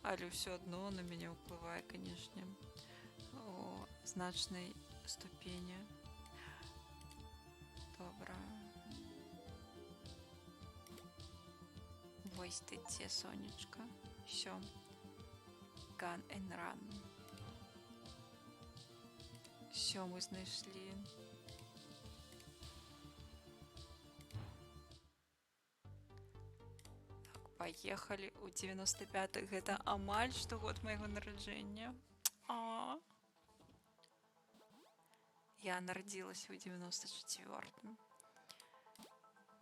Але ўсё адно на мяне ўплывае, канешне, у значнай ступені. Добра. Вось ты дзе, сонечка. Всё. Gun and run. Всё, мы знайшлі. Так, поехали у 95. Гэта амаль што год майго нараджэння. А. Я нарадзілася ў 94.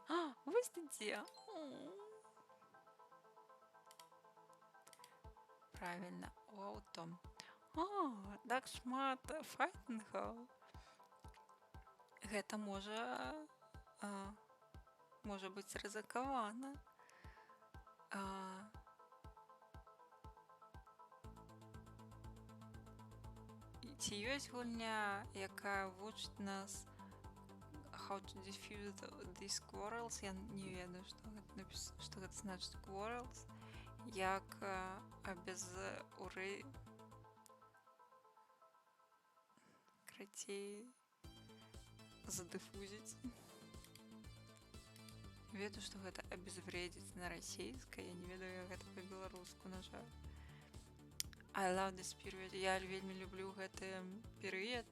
А, вось ты дзе. Правильно, у аўто. А, так шмат файтынгаў. Гэта можа быць рызыкавана. Ці ёсць гульня, якая вучыць нас how to defuse these quarrels? Я не ведаю, што гэта, што гэта значыць, quarrels. Як абезуры, карацей, задыфузіць. Ведаю, што гэта обезвредить на расійскай, я не ведаю, як гэта па-беларуску, на жаль. I love this period. Я вельмі люблю гэты перыяд.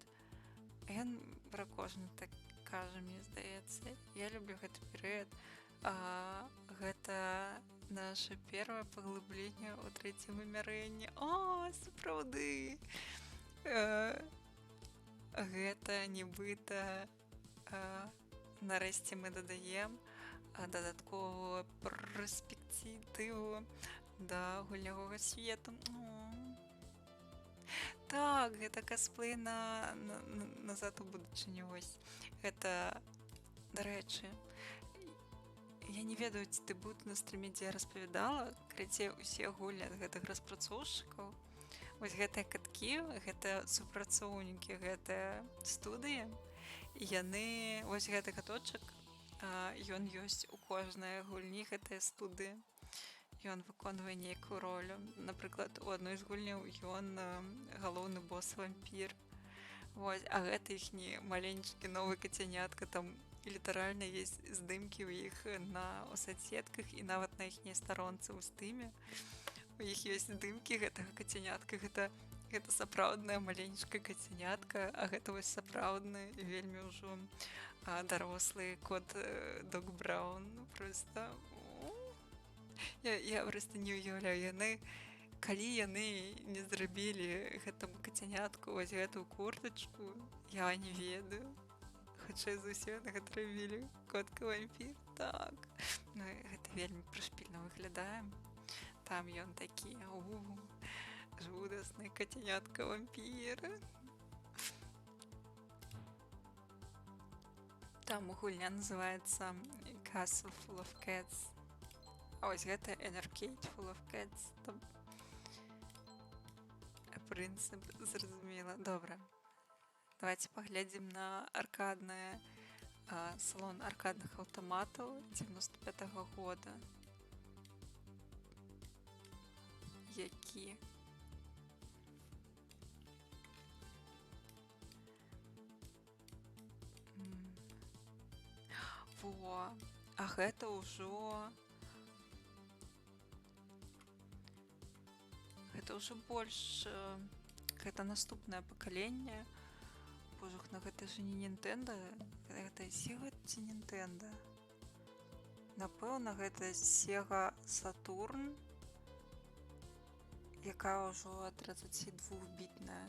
Ён пра кожны так кажа, мне здаецца. Я люблю гэты перыяд. Гэта наше первое паглыбленне ў трэцім вымярэнні. О, сапраўды! Гэта нібыта нарэшце мы дадаем дадатковую перспектыву да гульнявога свету. О. Так, гэта касплей на «Назад у будучыню», вось. Гэта, дарэчы, я не ведаю, ці ты быў на стрыме, дзе я распавядала, карацей, усе гульні ад гэтых распрацоўшчыкаў. Вось гэтыя каткі, гэта супрацоўнікі гэтыя студыі, і яны, вось гэты каточак, ён ёсць у кожнай гульні гэтай студыі. Ён выконвае нейкую ролю. Напрыклад, у адной з гульняў ён галоўны бос вампір. Вось, а гэта іхні маленечкі новы кацянятка, там літаральна есть здымкі ў іх на у соцсетках і нават на іхняй старонцы ў стыме. У іх ёсць здымкі гэтага кацянятка, гэта сапраўдная маленечка кацянятка, а гэта вось сапраўдны вельмі ўжо дарослы кот Док Браун. Ну, просто я просто не уяўляю, яны, калі яны не зрабілі гэтаму кацянятку вось гэтую куртачку, я не ведаю. Хутчэй за ўсё, яны гэта рабілі. Котка вампір, так. Ну, гэта вельмі прышпільна выглядае. Там ён такі жудасны кацянятка вампір. Там гульня называется Castle Full of Cats. А вось гэта an Arcade Full of Cats. Там прынцып зразумела. Добра. Давайте паглядзім на аркаднае салон аркадных аўтаматаў 95-го года. які. Во, а гэта ўжо больш, гэта наступнае пакаленне. Божух, ну гэта ж не Nintendo, гэта Sega ці Nintendo? Напэўна, гэта Sega Saturn, якая ўжо 32-бітная.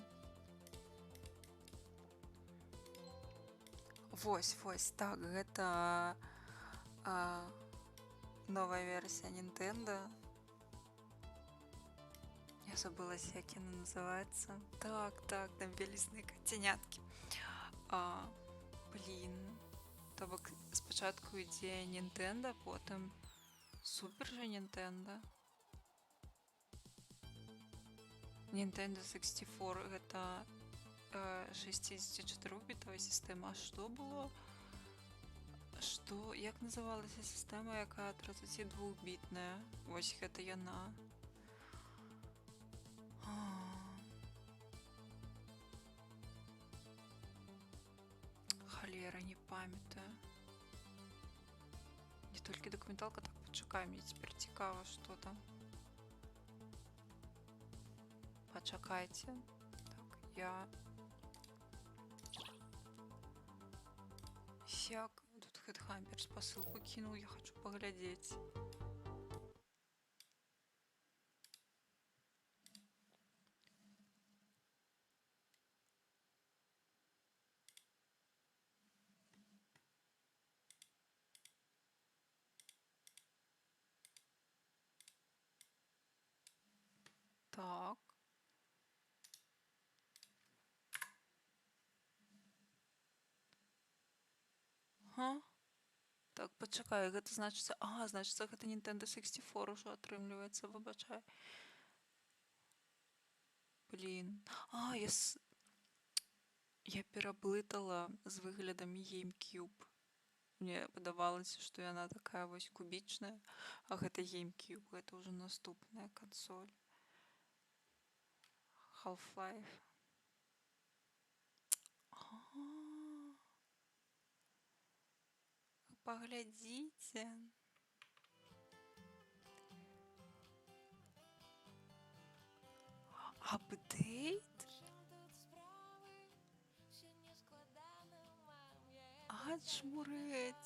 Вось, вось, так, гэта новая версія Nintendo. Я забылася, як яна называецца. Так, так, там велізныя кацяняткі. Блін, то бок спачатку ідзе Nintendo, потым Super же Nintendo. Nintendo 64 гэта 64-бітавая сістэма. А што было? Што, як называлася сістэма, якая 32-бітная? Вось гэта яна. Халера, не памятаю. Не толькі дакументалка, так, пачакай, мне цяпер цікава, што там. Пачакайце. Так, я... Сяк, тут Headhunters спасылку кінуў, я хочу паглядзець. Так. Ага. Так, пачакай, гэта значыцца... А, значыцца, гэта Nintendo 64 ўжо атрымліваецца, выбачай. Блін. А, я пераблытала з выглядам GameCube. Мне падавалася, што яна такая вось кубічная, а гэта GameCube, гэта ўжо наступная кансоль. Half-Life. Паглядзіце. Апдейт? Ачмурэць.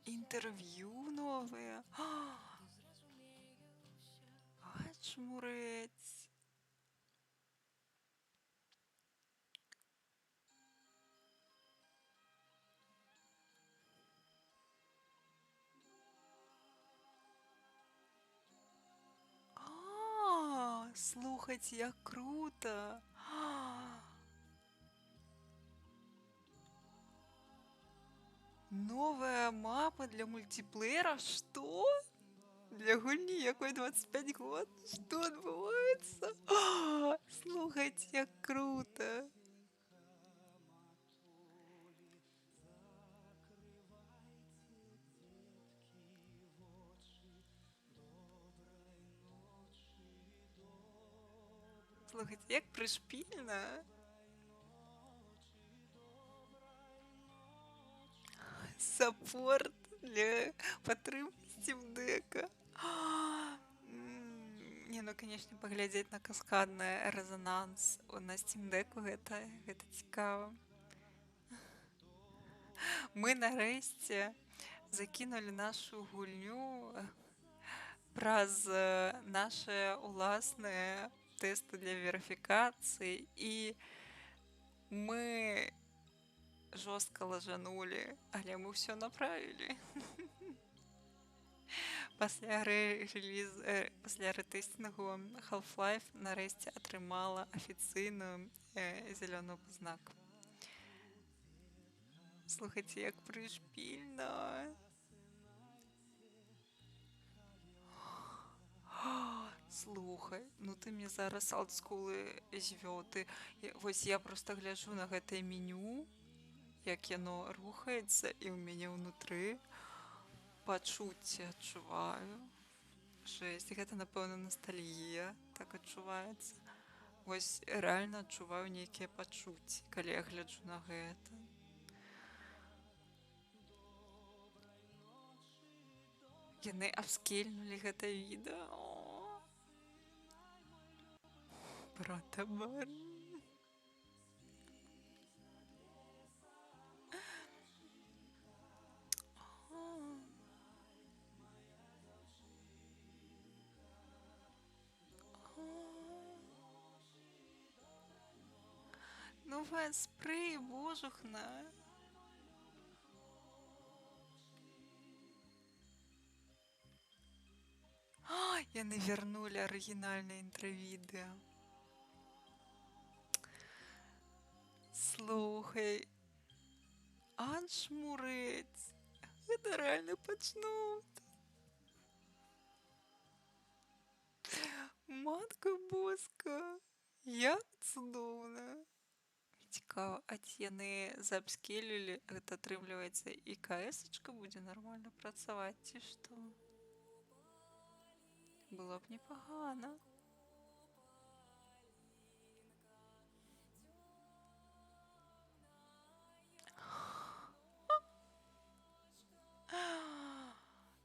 Інтэрв'ю новае. Ачмурэць. Слухайце, як круто! Новая мапа для мультиплеера? Что? Для гульні якой 25 год? Что адбываецца? Слухайце, як круто! Слухайце, як прышпільна. Саппорт для падтрымкі Steam Deck'а. Не, ну, конечно, паглядзець на каскадны рэзананс на Steam Deck'у гэта цікава. Мы нарэшце закінулі нашу гульню праз нашыя уласныя тэсты для верыфікацыі, і мы жорстка лажанулі, але мы ўсё направілі. Пасля пасля рэтэстынгу Half-Life нарэшце атрымала афіцыйную зялёную пазнаку. Слухайце, як прышпільна. Слухай, ну ты мне зараз олдскулы звёў. Ты, вось я просто гляджу на гэтае меню, як яно рухаецца, і ў мяне ўнутры пачуцці адчуваю. Жесть, гэта, напэўна, ностальгія так адчуваецца. Вось рэальна адчуваю нейкія пачуцці, калі я гляджу на гэта. Яны апскельнулі гэта відэа. О! Брата бар. Ну, спрей, божухна. А, яны вярнулі арыгінальнае інтравідэа. Слухай, аншмурэць. Гэта рэальна пачнуць. Матка боска, як цудоўна. Цікава, а ці яны заапскелілі, гэта атрымліваецца, і КС-очка будзе нармальна працаваць, ці што? Было б непагана.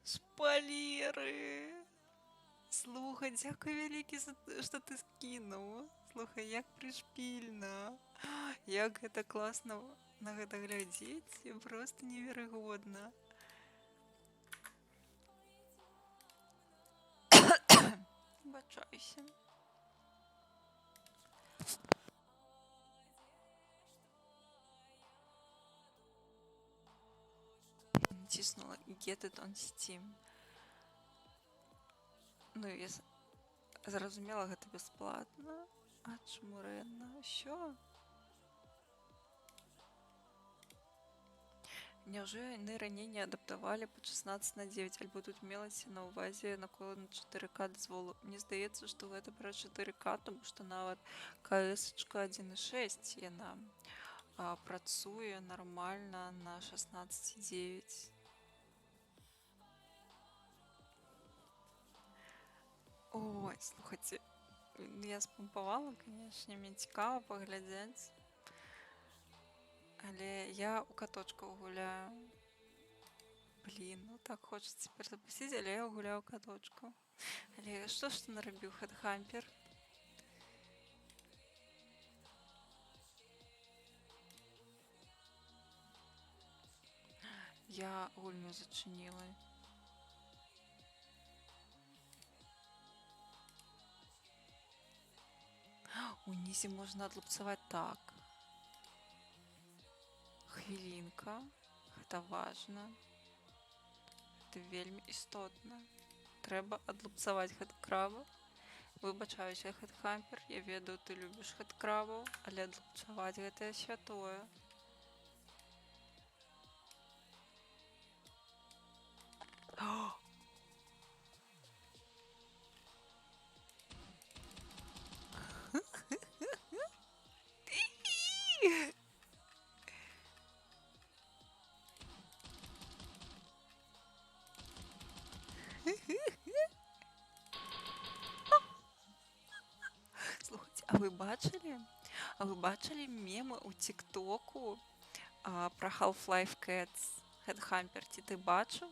Шпалеры! Слухай, дзякуй вялікі, што ты скінуў. Слухай, як прышпільна. Як гэта класна на гэта глядзець, просто неверагодна. Выбачаюся. Націснула Get it on Steam. Ну, я зразумела, гэта бясплатна. А чмурэнна? Що? Няўжо яны раней не адаптавалі пад 16 на 9, альбо тут мелася на ўвазе наколы на 4К дазволу? Мне здаецца, што гэта пра 4К, тому што нават КС-очка 1.6 яна працуе нармальна на 16.9. Ой, слухайце, я спампавала, канешне, мне цікава паглядзець. Але я ў каточках гуляю. Блин, ну так хочется цяпер запусціць, але я гуляю ў каточку. Але што ж ты нарабіў, Хедхампер? Я гульню зачыніла. Унізе можна адлупцаваць так. Хвілінка. Гэта важна. Гэта вельмі істотна. Трэба адлупцаваць хэдкраба. Выбачаюся, Хедхампер, я ведаю, ты любіш хэдкрабаў, але адлупцаваць гэта святое. Слухайце, а вы бачылі? А вы бачылі мемы ў ТікТоку пра Half-Life Cats? Хедхампер, ці ты бачыў?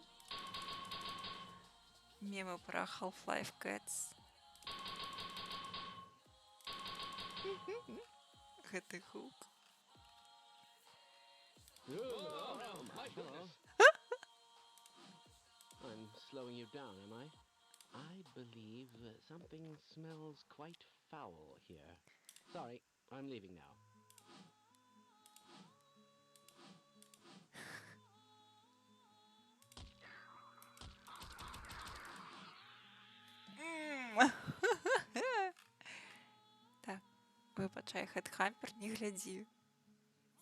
Мемы пра Half-Life Cats. Гэты гук. Oh, my goodness. I'm slowing you down, am I? I believe something smells quite foul here. Sorry, I'm leaving now. Так, выбачай, Хедхампер, не глядзі.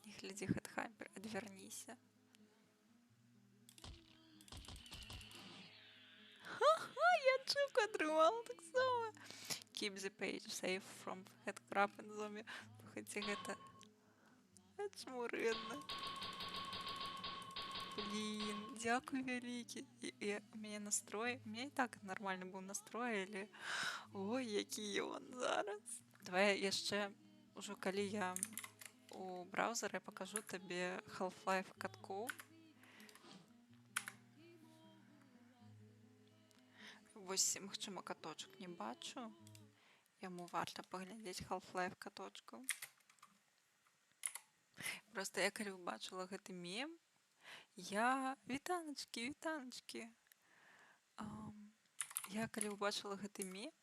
Не глядзі, Хедхампер, адвярніся. Ха-ха, я ачыўку атрымала таксама. Keep the page safe from headcrab and zombie. Слухайце, гэта чмурэнна. Блин, дзякуй вялікі. І у мяне настрой, у мяне і так нармальны быў настрой, але ой, які ён зараз. Давай яшчэ ўжо калі я у браузеры пакажу табе Half-Life каткоў. Вось, магчыма, каточак не бачу. Яму варта паглядзець Half-Life каточкаў. Просто я калі ўбачыла гэты мем, я... Вітаначкі, вітаначкі. Я калі ўбачыла гэты мем,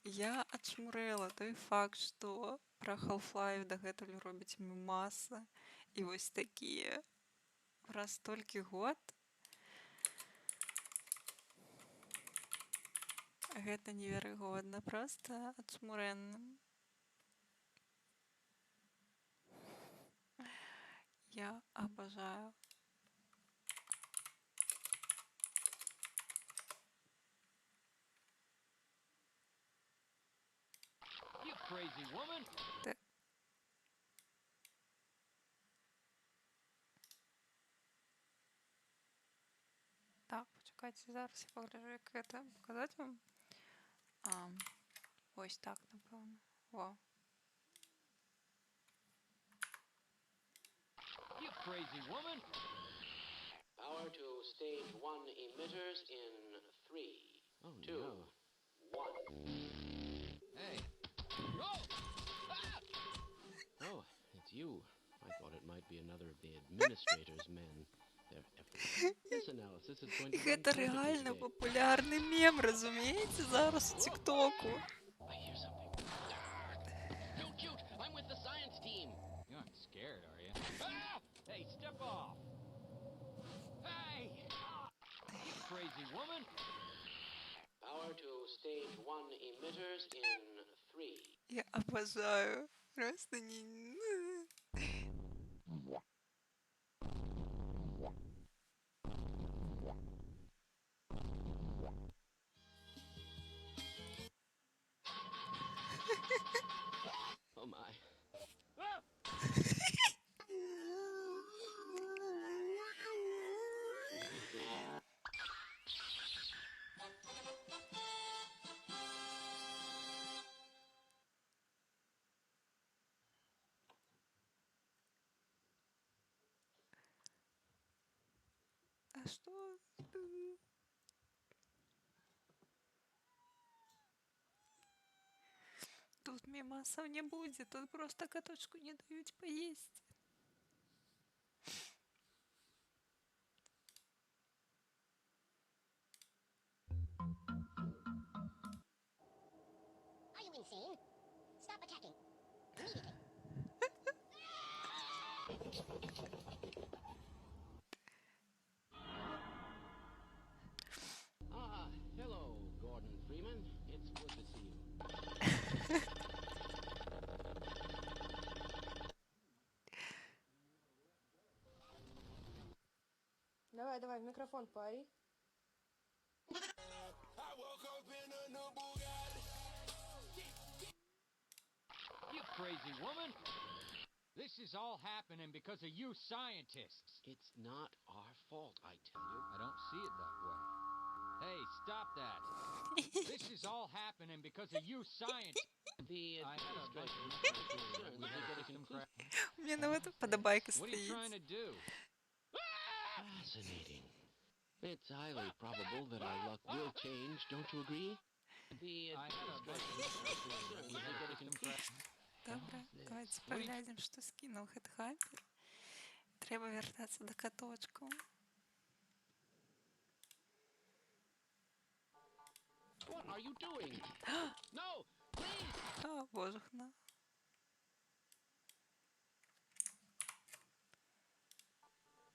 я ачмурэла той факт, што пра Half-Life дагэтуль робяць мемасы і вось такія праз столькі год. Гэта неверагодна, просто ачмурэнна. Я обожаю. You crazy woman! Так, пачакайце, зараз я пагляджу, як гэта паказаць вам. Вось так, напэўна. Во. You crazy woman! Power to stage 1 emitters in 3, Oh, 2, no. 1. Hey. Oh! Ah! Oh, it's you. I thought it might be another of the administrator's men. They're everywhere. This analysis is going to run Гэта perfectly рэальна today. папулярны мем, разумееце, зараз у Тиктоку. I hear something. Don't shoot! I'm with the science team. You aren't scared, are you? Ah! Hey, step off! Hey! You crazy woman! Power to stage 1 emitters in 3, Я обожаю. Просто не... Oh my. А что? Тут мемасов не будет, тут просто каточку не дают поесть. Are you insane? Stop attacking. Immediately. Ah, hello, Gordon Freeman. It's good to see you. Давай, давай, в микрофон пари. You crazy woman! This is all happening because of you scientists. It's not our fault, I tell you. I don't see it that way. Hey, stop that. This is all happening because of you scientists. The I had a bunch administrators of are concerned We that had they get a a system conclusive. crash. У меня нават падабайка What are you trying стаіць. to do? Fascinating. It's highly probable that our luck will change, don't you agree? The I had a bunch administrators are concerned We that had they a get a system conclusive. crash. Добра, давайте паглядзім, што скінуў Хедхантер. Трэба вяртацца да каточкаў. What are you doing? No, please! А, божухна.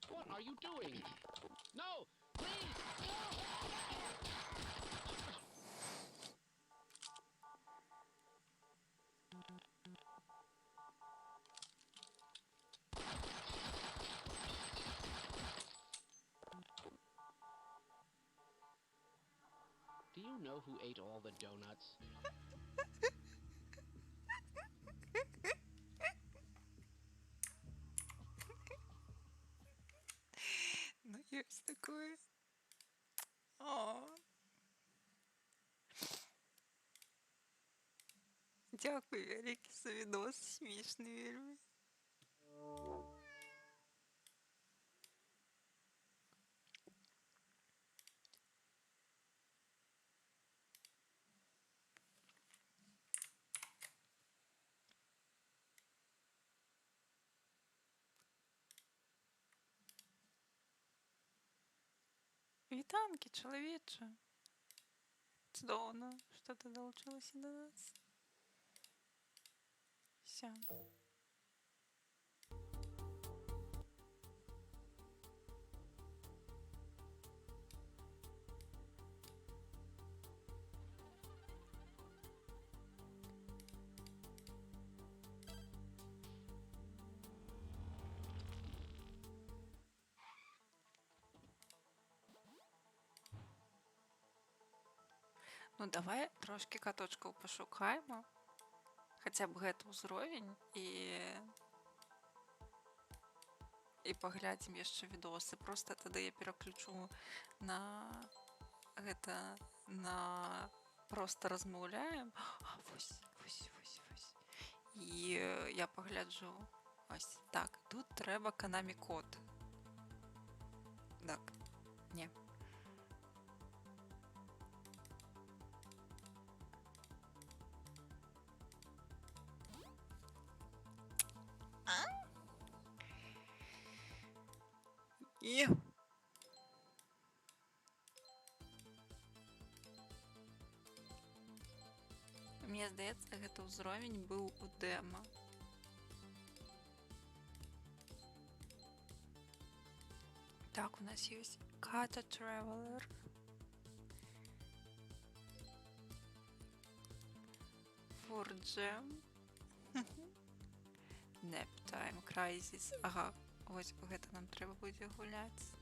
What are you doing? No, please! Do you know who ate all the donuts? Вось такое. О. Дзякуй вялікі за відос, смешны вельмі. Вітанкі, чалавеча. Цудоўна, што ты далучылася да нас. Всё. Ну, давай трошкі каточкаў пашукаем. Хаця б гэты ўзровень і паглядзім яшчэ відосы. Проста тады я пераключу на гэта, на проста размаўляем. А, вось, вось, вось, вось. І я пагляджу. Ось так, тут трэба Konami код. Так, не. А? І. Мне здаецца, гэта ўзровень быў у дэма. Так, у нас ёсць Kata Traveler. Fur Jam. Nap Time Crisis. Ага, вось гэта нам трэба будзе гуляць.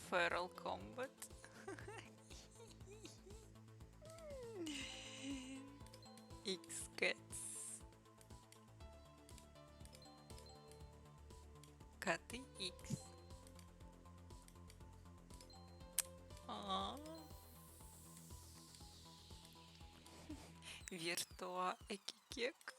Feral Combat. X-Cats. Коты X. А. Виртуа Экикек.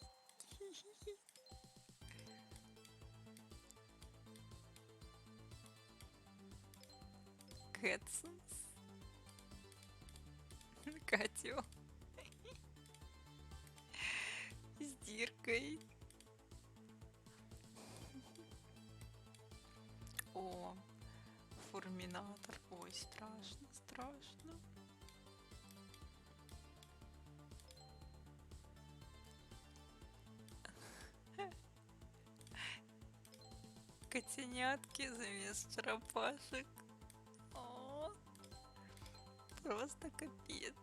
Кэтсонс. Катю. С диркой. О, фурминатор. Ой, страшно, страшно. Котенятки замест черепашек. О, просто капец.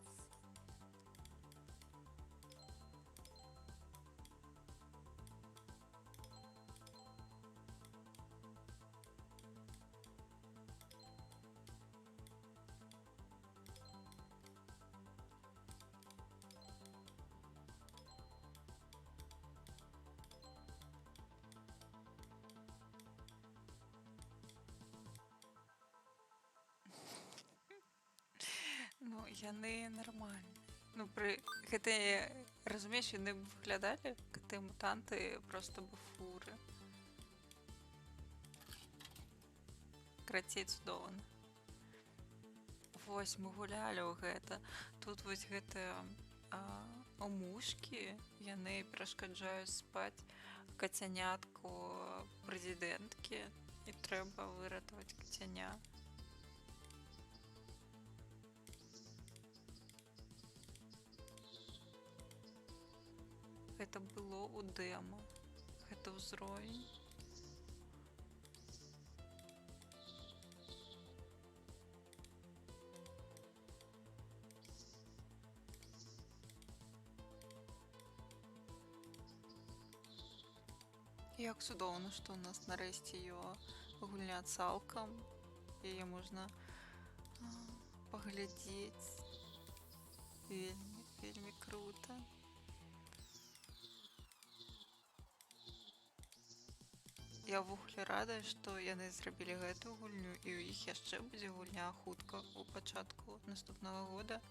Ну, яны нармальныя. Ну, пры гэта, разумееш, яны б выглядалі, каты-мутанты, просто бы фуры. Карацей, цудоўна. Вось мы гулялі ў гэта. Тут вось гэтыя мушкі, яны перашкаджаюць спаць кацянятку прэзідэнткі, і трэба выратаваць кацяня. Гэта было ў дэма. Гэта ўзровень. Як цудоўна, што ў нас нарэшце ё гульня цалкам. Яе можна паглядзець. Вельмі, вельмі круто. Я ўвогуле рада, што яны зрабілі гэтую гульню, і ў іх яшчэ будзе гульня хутка ў пачатку наступнага года.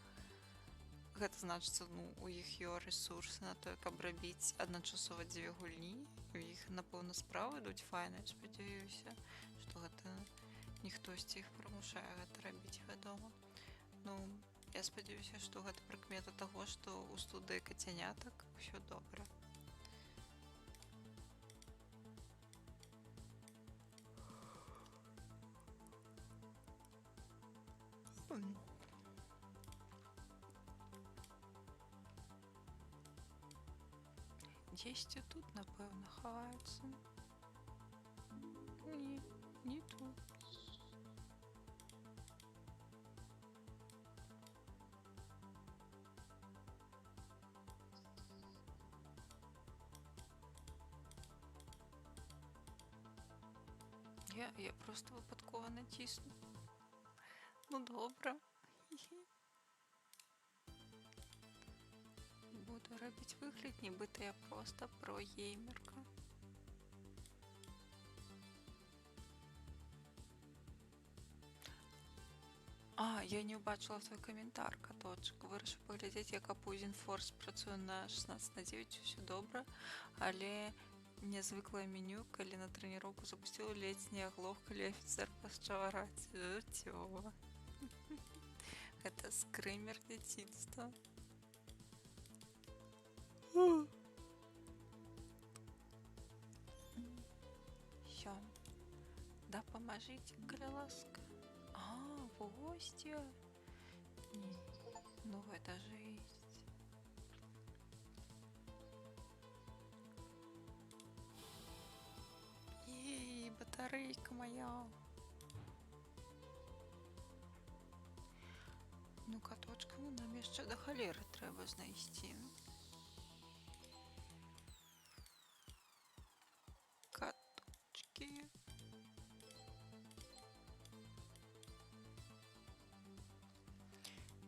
Гэта значыцца, ну, у іх ё рэсурсы на тое, каб рабіць адначасова дзве гульні. У іх, напэўна, справы ідуць файна, спадзяюся, што гэта не хтосьці іх прымушае гэта рабіць, вядома. Ну, я спадзяюся, што гэта прыкмета таго, што ў студыі кацянятак усё добра. Дзесьці тут, напэўна, хаваюцца. Не, не тут. Я просто выпадкова націсну. Ну добра. Буду рабіць выгляд, нібыта я проста прогеймерка. А, я не ўбачыла твой каментар, каточак. Вырашыў паглядзець, як Opposing Force працуе на 16:9, усё добра, але нязвыклае меню, калі на трэніроўку запусціла, ледзь не аглох, калі афіцэр пачаў араць. Жыццёва. Гэта скрымер дзяцінства. Всё. Дапамажыце, калі ласка. А, вось дзе. Не, ну гэта жесть. Ей, батарейка моя. Ну, каточкамі нам яшчэ да халеры трэба знайсці. Каточки.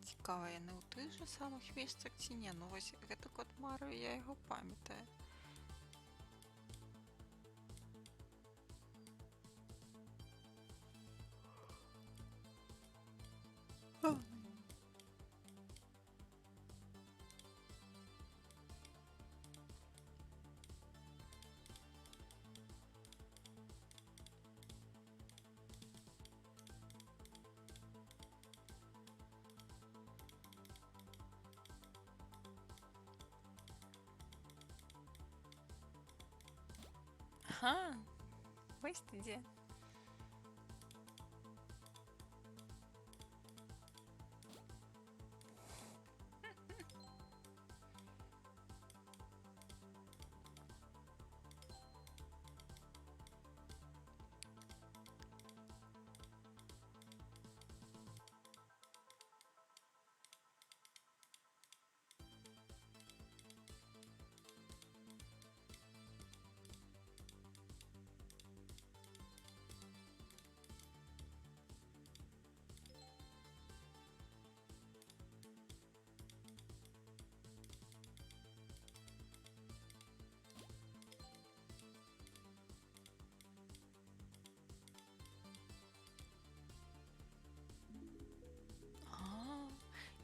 Цікава, яны ў тых жа самых месцах ці не? Ну вось гэта кот Марыо, я яго памятаю. Ага, вось ты дзе.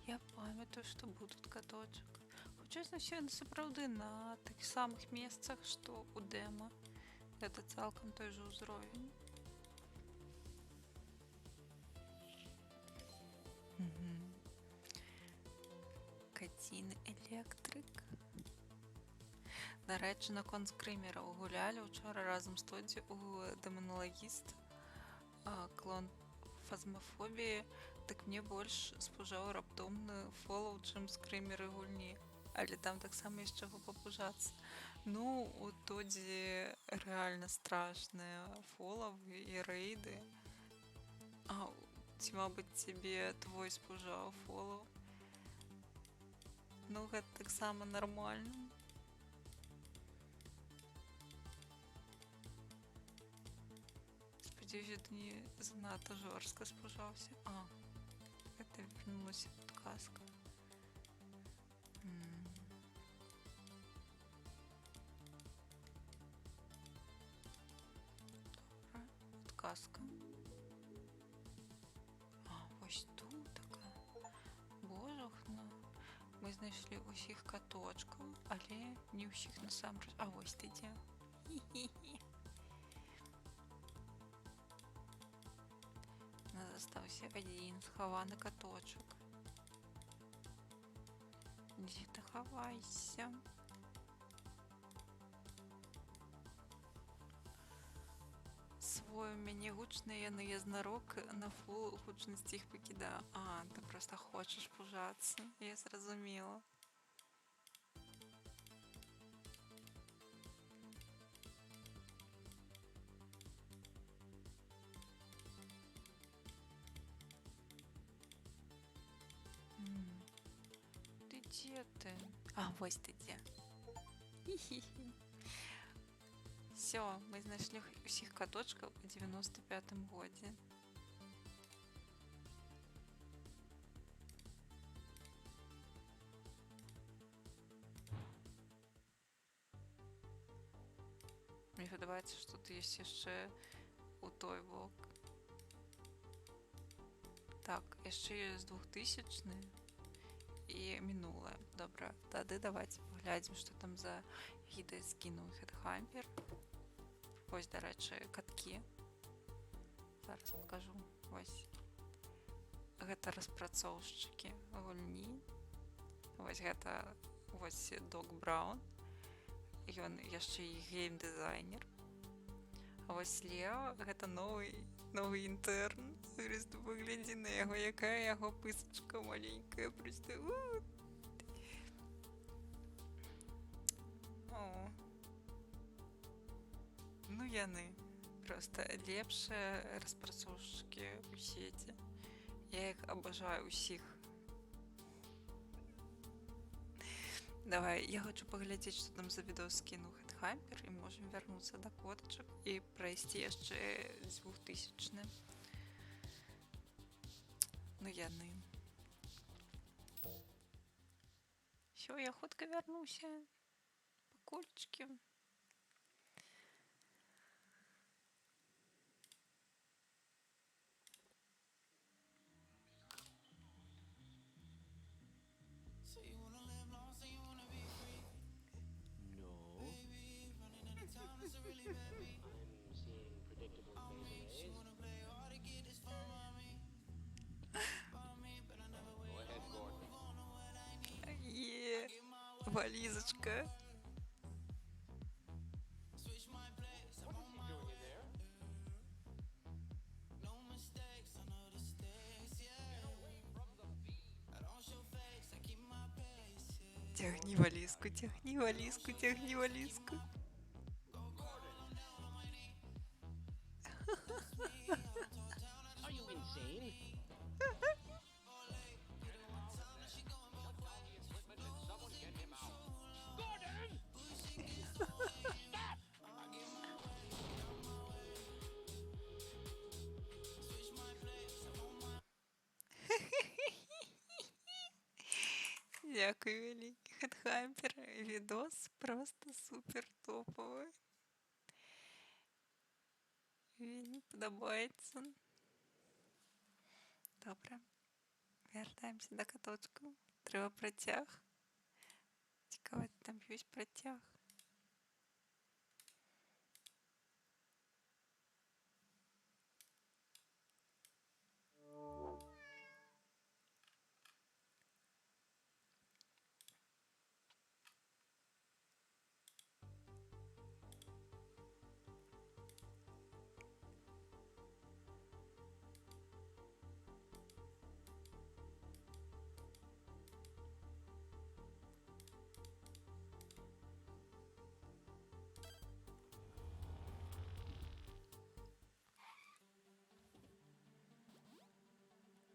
Я памятаю, што быў тут каточак. Хутчэй за ўсё, яны сапраўды на тых самых месцах, што ў дэма. Гэта цалкам той жа ўзровень. Каціны электрык. Дарэчы, наконт скрымераў гулялі учора разам з Тодзі ў дэманалагіст, клон фазмафобіі, так мне больш спужаў раптоўны фолаў, чым скрымеры гульні. Але там таксама ёсць чаго папужацца. Ну, у Тодзі рэальна страшныя фолавы і рэйды. А, ці, мабыць, цябе твой спужаў фолаў. Ну, гэта таксама нармальна. Спадзяюся, ты не занадта жорстка спужаўся. А, гэта вернулася падказка. Добра, падказка. А, вось тут такая. Божухна. Мы знайшлі ўсіх каточкаў, але не ўсіх насамрэч. А вось ты дзе. Хі-хі-хі. У нас застаўся адзін схаваны каточак. Дзе ты хавайся? Свой у мяне гучныя яны, я знарок на фул гучнасці іх пакідаю. А, ты просто хочаш пужацца. Я зразумела. Ты дзе ты? А, вось ты дзе. Хі-хі-хі. Всё, мы знайшлі усіх каточкаў у 95-м годзе. Мне падабаецца, што тут ёсць яшчэ у той бок. Так, яшчэ ёсць 2000-ы і мінулае. Добра, тады давайте паглядзім, што там за гіды скінуў Хедхампер. Вось, дарэчы, каткі. Зараз пакажу. Вось. Гэта распрацоўшчыкі гульні. Вось гэта вось Док Браун. Ён яшчэ і геймдызайнер. А вось Лео, гэта новы інтэрн. Просто паглядзі на яго, якая яго пысачка маленькая. Просто, у. О. Ну яны просто лепшыя распрацоўшчыкі ў свеце. Я іх абажаю усіх. Давай, я хочу паглядзець, што там за відос скінуў Хедхампер, і можам вярнуцца да котачак і прайсці яшчэ 2000-ны. Ну яны. Всё, я хутка вярнуся. Пакулечкі. No. I'm seeing predictable fadeaways. Go ahead, Gordon. Е, валізачка. What is he doing in there? Get away from the feed. Цягні валізку, цягні валізку, цягні валізку. Are you insane? Shut down the equipment and someone get him out. Gordon! Stop! Дзякуй вялікі, Хедхампер. Відос просто супер топовы. Вельмі падабаецца. Добра. Вяртаемся да каточкаў. Трэба працяг. Цікава, там ёсць працяг.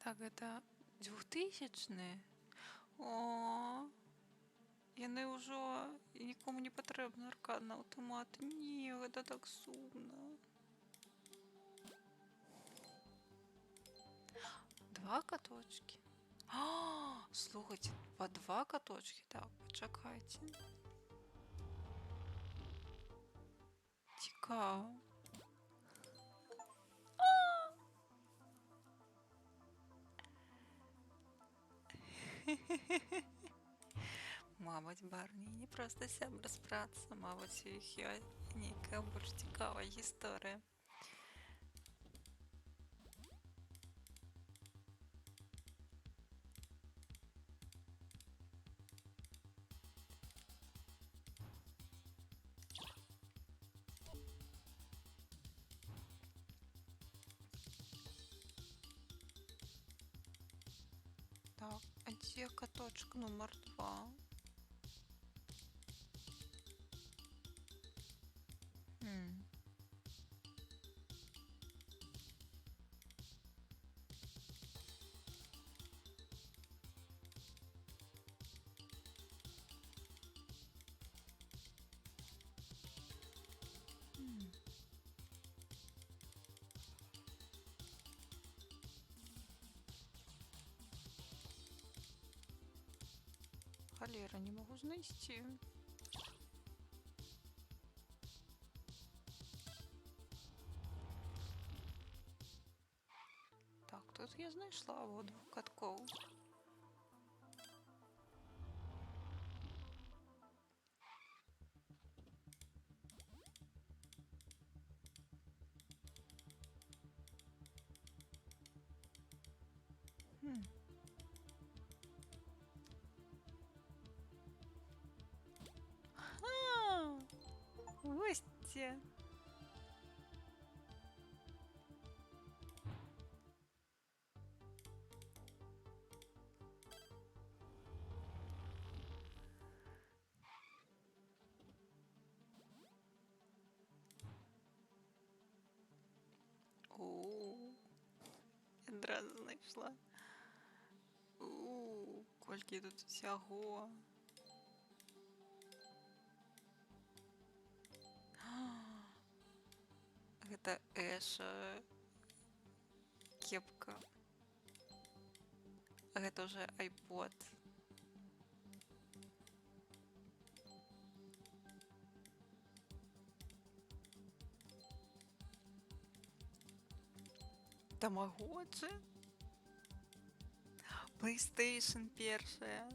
Так, гэта 2000-ы. О, яны ўжо нікому не патрэбны аркадны аўтамат. Не, гэта так сумна. Два каточкі? А, слухайце, па два каточкі. Так, пачакайце. Цікава. Мабыць, Барні не проста сябра з працы, мабыць, у іх ёсць нейкая больш цікавая гісторыя. Так, а дзе каточак нумар 2? Хм. М. Халера, не магу знайсці. Так, тут я знайшла во двух каткоў. Хм. Ха! Вось дзе. О, адразу знайшла. У, колькі тут усяго. Гэта Эша кепка. А гэта уже iPod. Тамагочы? PlayStation першая.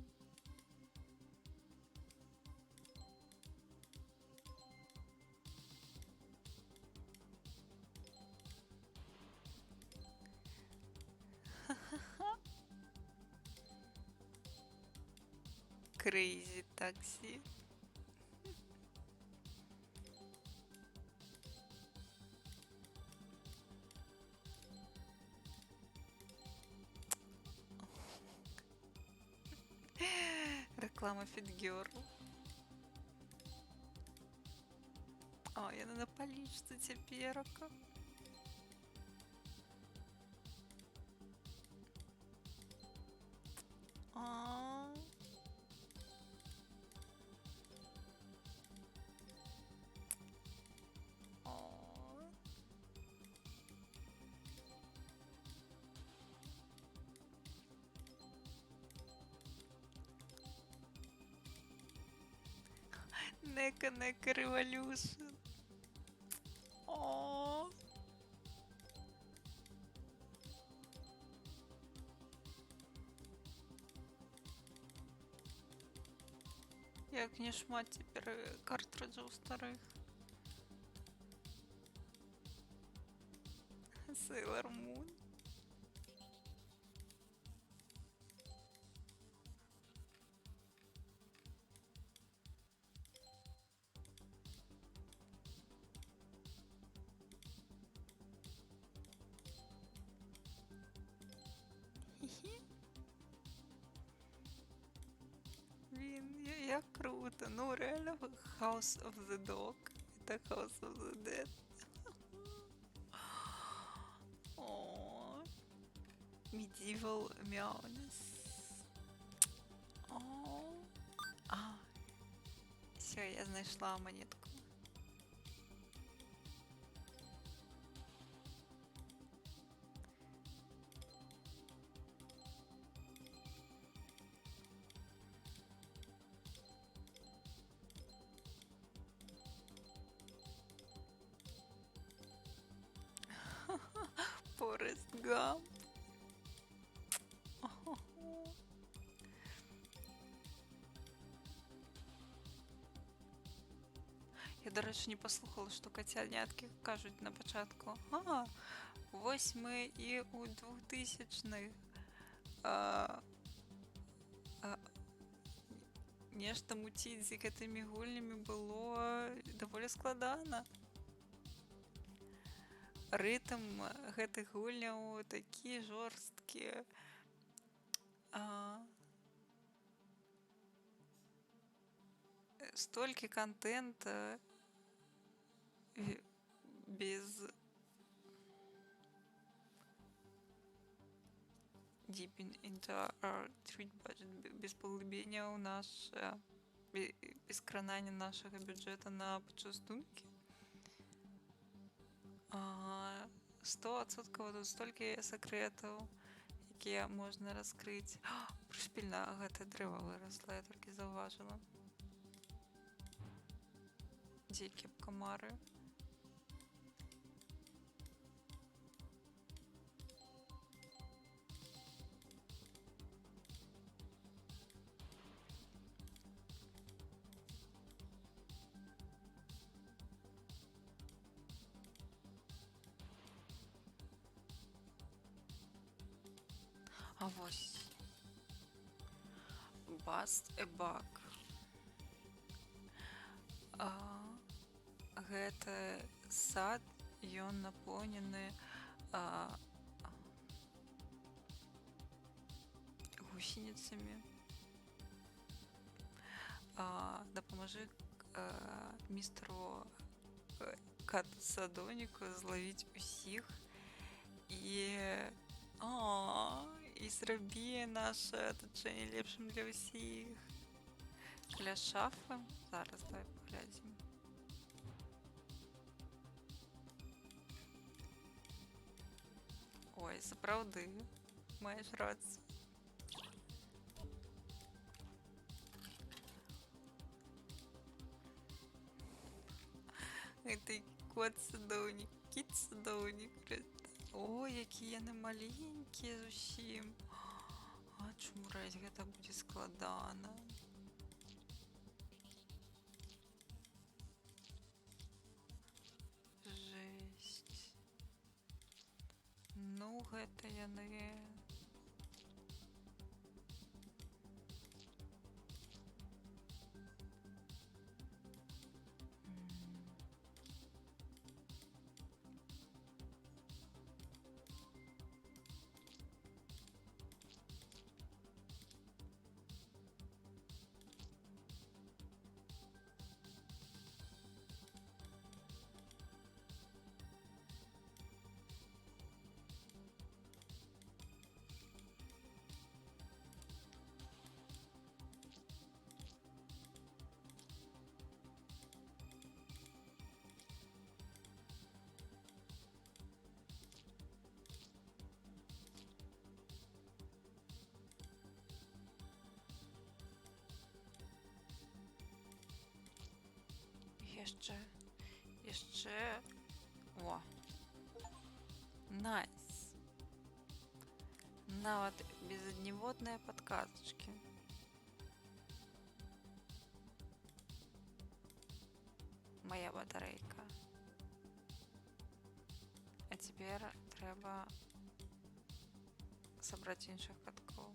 Crazy Taxi. Реклама Fit Girl. А, яна на палічцы цяперака. А. О. Нека Нека Revolution. О. Як не шмат цяпер картриджаў старых. Sailor Moon. Хі-хі. Блин, як круто. Ну, реально, House of the Dog. Это House of the Dead. О, Medieval Meowness. О, а, всё, я знайшла монетку. Форест Гамп. Я, дарэчы, не паслухала, што кацяняткі кажуць на пачатку. А, вось мы і ў 2000-х. А, а, нешта муціць з гэтымі гульнямі было даволі складана. Рытм гэтых гульняў такі жорсткі. А, столькі контента без deep into our treat budget, без паглыбення ў наш без кранання нашага бюджэта на пачастункі. 100% тут столькі сакрэтаў, якія можна раскрыць. Прышпільна гэта дрэва вырасла, я толькі заўважыла. Дзе кепка Мары? А вось. Bust a bug. А, гэты сад, ён напоўнены гусеніцамі. Дапамажы містеру кат-садоўніку злавіць усіх і зрабі наше атачэнне лепшым для ўсіх. Каля шафы. Зараз давай паглядзім. Ой, сапраўды, маеш рацыю. Гэты кот садоўнік, кіт садоўнік. Ой, якія яны маленькія зусім. А чумрэць, гэта будзе складана. Жесть. Ну, гэта яны... Яшчэ. О. Найс. Нават без адніводнай падказачкі. Моя батарейка. А цяпер трэба сабраць іншых каткоў.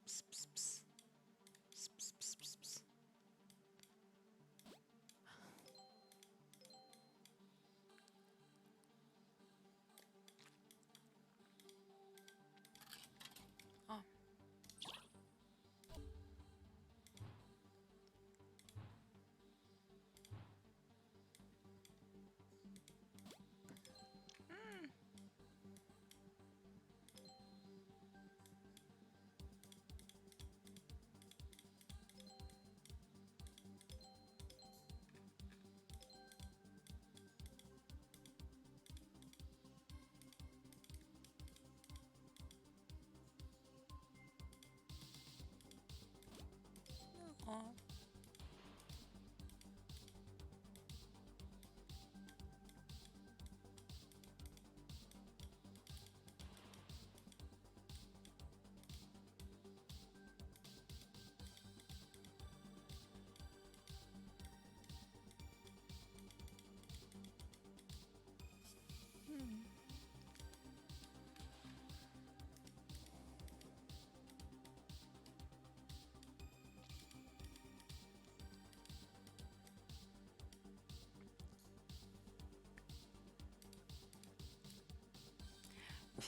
Пс-пс-пс. Пс-пс-пс-пс-пс. А. М.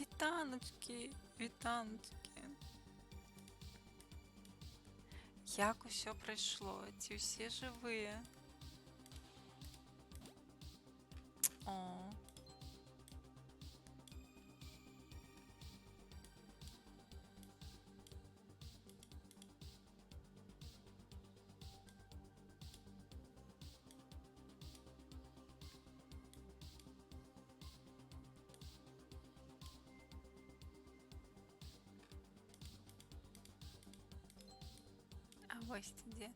Вітаначкі, вітаначкі. Як усё прайшло? Ці ўсе жывыя? О. А вось ты дзе.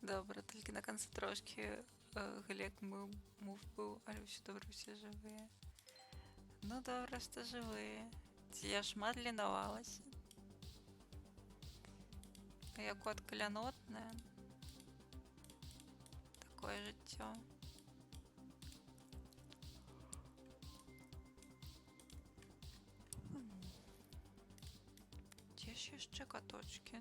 Добра, толькі на канцы трошкі глек мув быў, але ўсё добра, усе жывыя. Ну добра, што жывыя. Ці я шмат ленавалася? Я котка лянотная. Такое жыццё. Дзе ж яшчэ каточкі?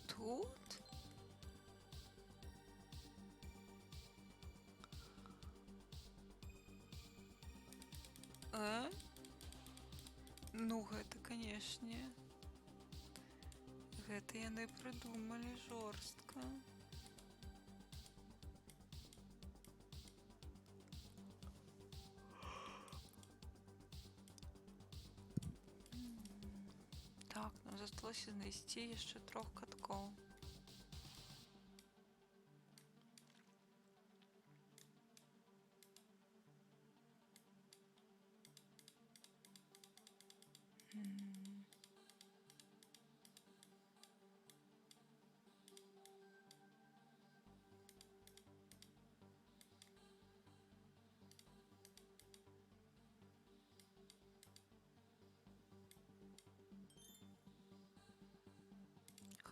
Тут? Э? Ну, гэта, канешне. Гэта яны прыдумалі жорстка. Так, нам засталося знайсці яшчэ трох каткоў.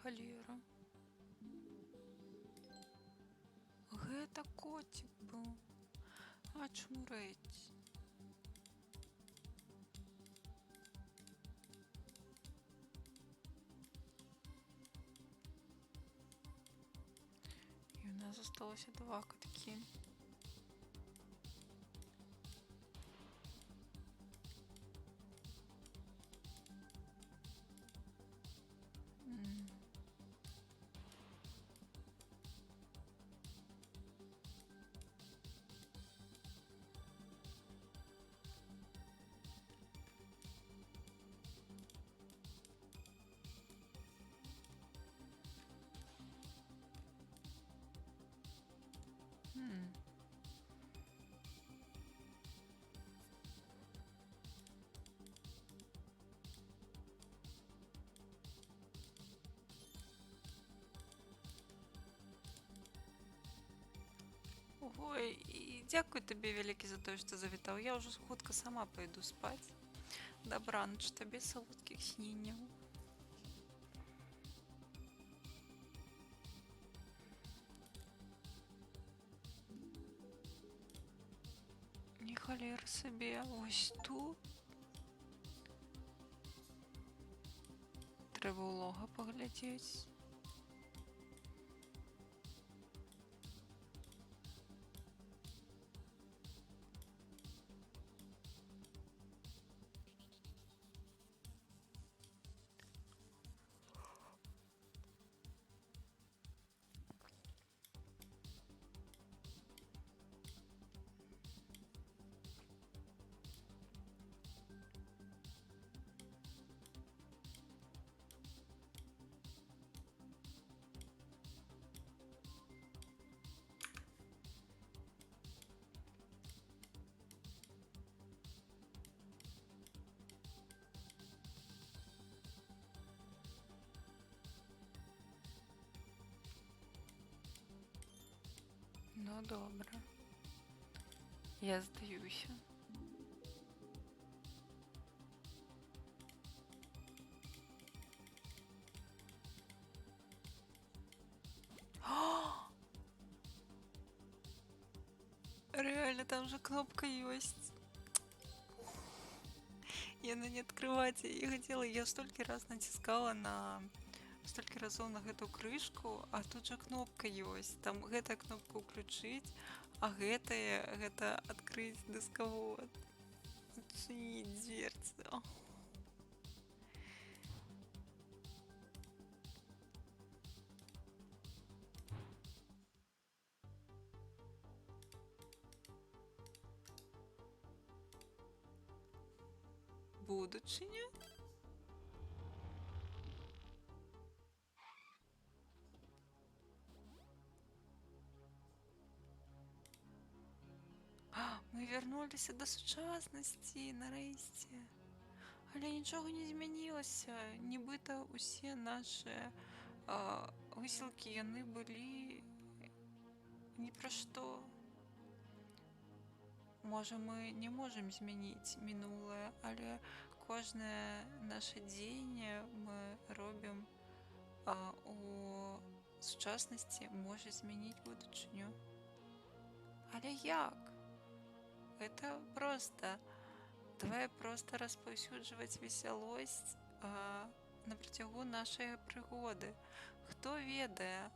Халера. Гэта коцік быў. А чмурэць. І у нас засталося два каткі. Ой, і дзякуй табе вялікі за тое, што завітаў. Я ўжо хутка сама пайду спаць. Дабранач табе, салодкіх сненняў. Ні халеры сабе, ось тут. Трэба ў лога паглядзець. Ну, добра. Я здаюся. Реально, там же кнопка есть. Яна не открывать я хотела. Я столькі раз націскала на столькі разоў на гэту крышку, а тут же кнопка ёсць. Там гэтая кнопка ўключыць, а гэтая гэта открыть дисковод. Адчыніць дверцы. О. Будучыня. Мы вярнуліся да сучаснасці нарэшце. Але нічога не змянілася. Нібыта усе нашы высілкі яны былі ні пра што. Можа, мы не можам змяніць мінулае, але кожнае наше дзеянне мы робім у сучаснасці можа змяніць будучыню. Але як? Гэта проста. Давай проста распаўсюджваць весялосць на працягу нашай прыгоды. Хто ведае,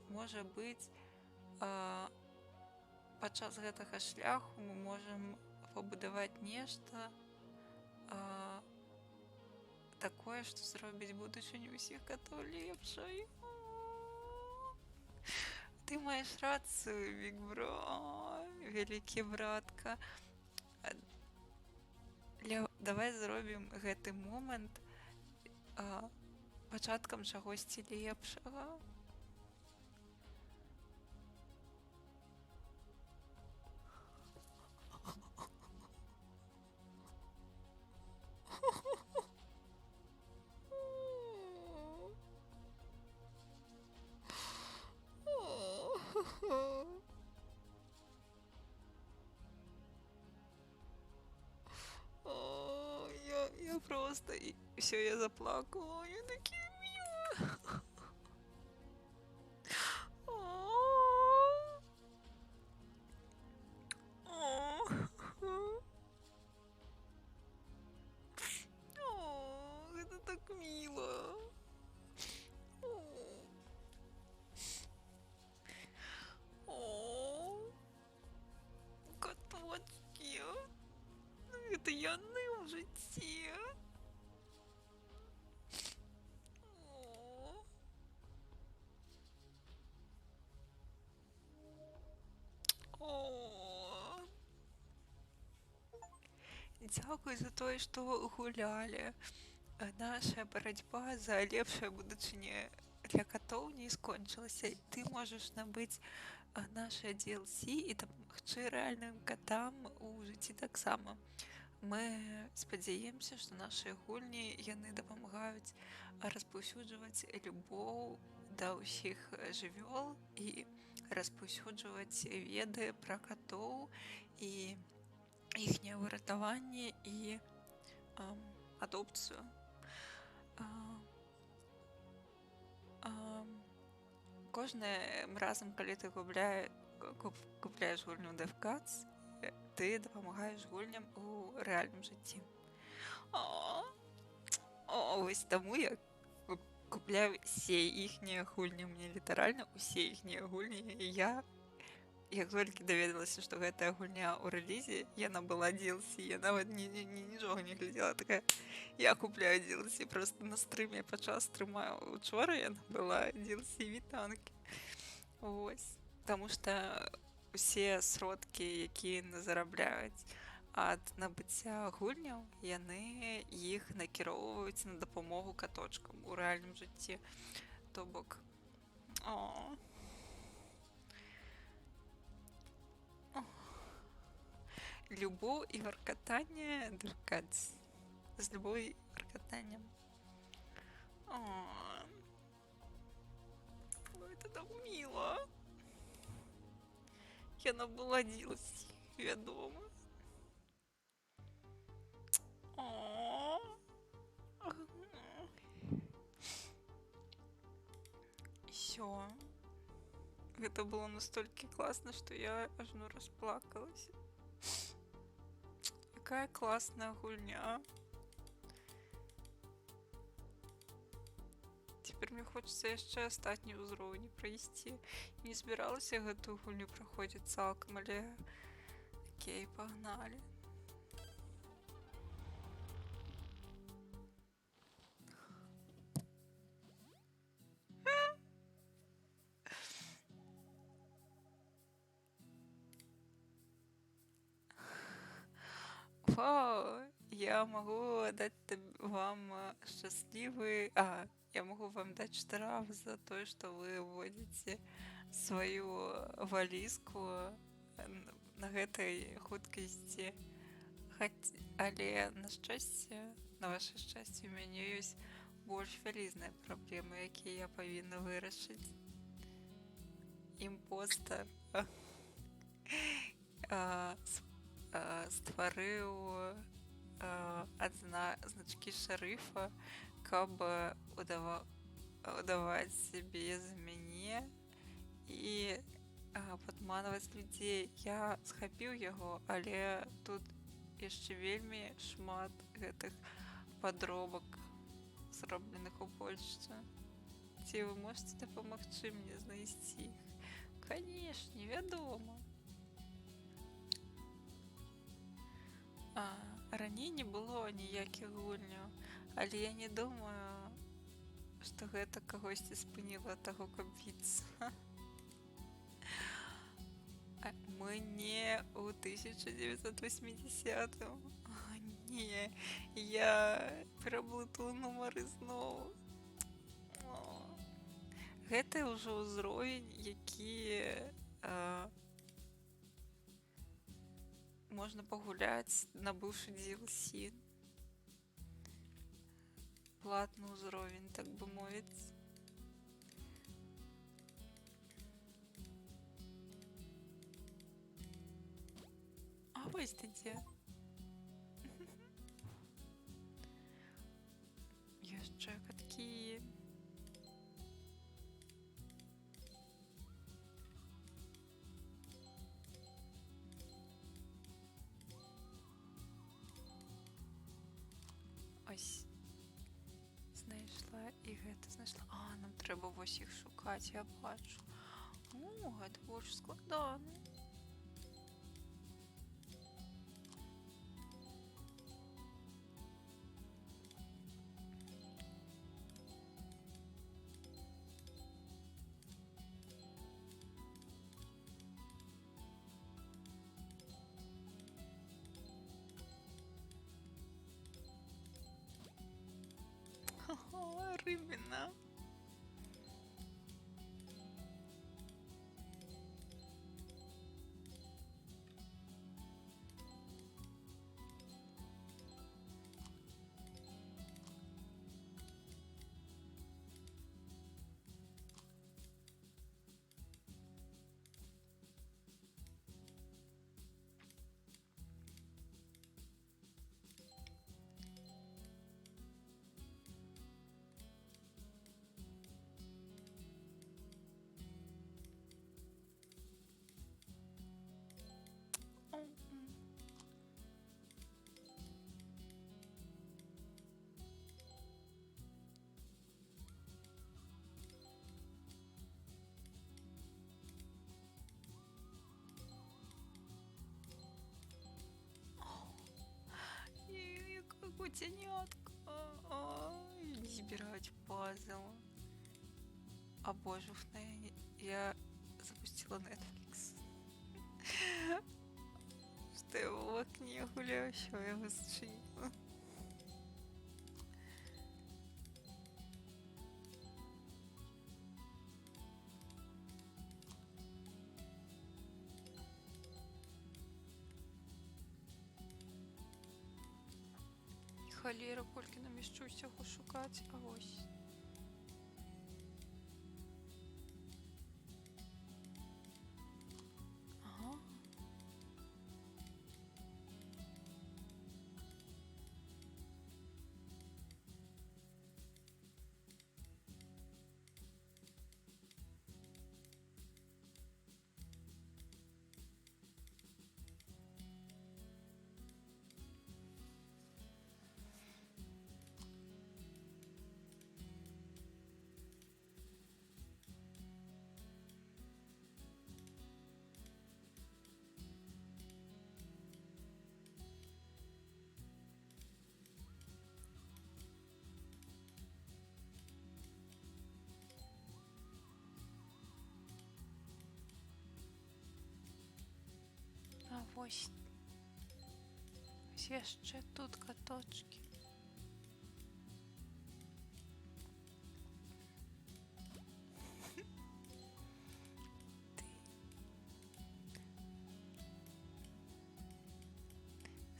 можа быць, падчас гэтага шляху мы можам пабудаваць нешта такое, што зробіць будучыню ўсіх катоў лепшай. Ты маеш рацыю, Big Bro, вялікі братка. Давай зробім гэты момант пачаткам чагосьці лепшага. О, я просто... Все, я заплакала. Я такие милые. О, это так мило. О, коточки. Гэта яны ў жыцці. О. Дзякуй за тое, што гулялі. Наша барацьба за лепшае будучыню для катоў не скончылася. Ты можаш набыць наша DLC і дапамагчы рэальным катам у жыцці таксама. Мы спадзяемся, што нашы гульні яны дапамагаюць распаўсюджваць любоў да ўсіх жывёл і распаўсюджваць веды пра катоў і іхняе выратаванне і адопцыю. Кожным разам, калі ты купляеш гульню DevCats, ты дапамагаеш гульням у рэальным жыцці. Вось таму я купляю усе іхнія гульні, у мяне літаральна усе іхнія гульні. Я, як толькі даведалася, што гэтая гульня ў рэлізе, яна была DLC, я нават нічога не глядзела, такая, я купляю DLC, просто на стрыме падчас стрыма учора яна была DLC вітанкі. Вось. Таму што усе сродкі, якія яны зарабляюць ад набыцця гульняў, яны іх накіроўваюць на дапамогу каточкам у рэальным жыцці. То бок... О. Любоў і варкатанне DevCats. З любоў і варкатаннем. Ой, это так мило. Яна была DLC, вядома. Всё. Гэта было настолькі класна, што я ажно расплакалася. Якая класная гульня. Цяпер мне хочацца яшчэ астатні ўзроўні прайсці. Не збіралася гэтую гульню праходзіць цалкам, але окей, пагналі. Вау, я могу дать вам счастливый... Я могу вам дать штраф за то, что вы вводите свою валізку на гэтай хуткасці. Але на шчасце, на ваше шчасце, у мяне ёсць больш вялізныя праблемы, якія я павінна вырашыць. Імпостар стварыў значкі шэрыфа, каб удаваць сябе за мяне і падманваць людзей. Я схапіў яго, але тут яшчэ вельмі шмат гэтых падробак, зробленых у Польшчы. Ці вы можаце дапамагчы мне знайсці іх? Канешне, вядома. Раней не было ніякіх гульняў, але я не думаю, што гэта кагосьці спыніла ад таго, каб біцца. Мы не ў 1980-м. Не, я пераблытала нумары зноў. Гэта ўжо ўзровень, які можна пагуляць, набыўшы DLC. Платны ўзровень, так бы мовіць. А вось ты дзе. Яшчэ каткі. Ось. Знайшла і гэта знайшла. Нам трэба вось іх шукаць, я бачу. О, гэта больш складана. Рыбина. Котенятка. Не збирать пазл. А боже, я запустила Netflix. Что я в окне гуляю, что я его зачинила. Халера, колькі нам яшчэ ўсяго шукаць, а вось. Ага. Вось. Вось яшчэ тут каточкі.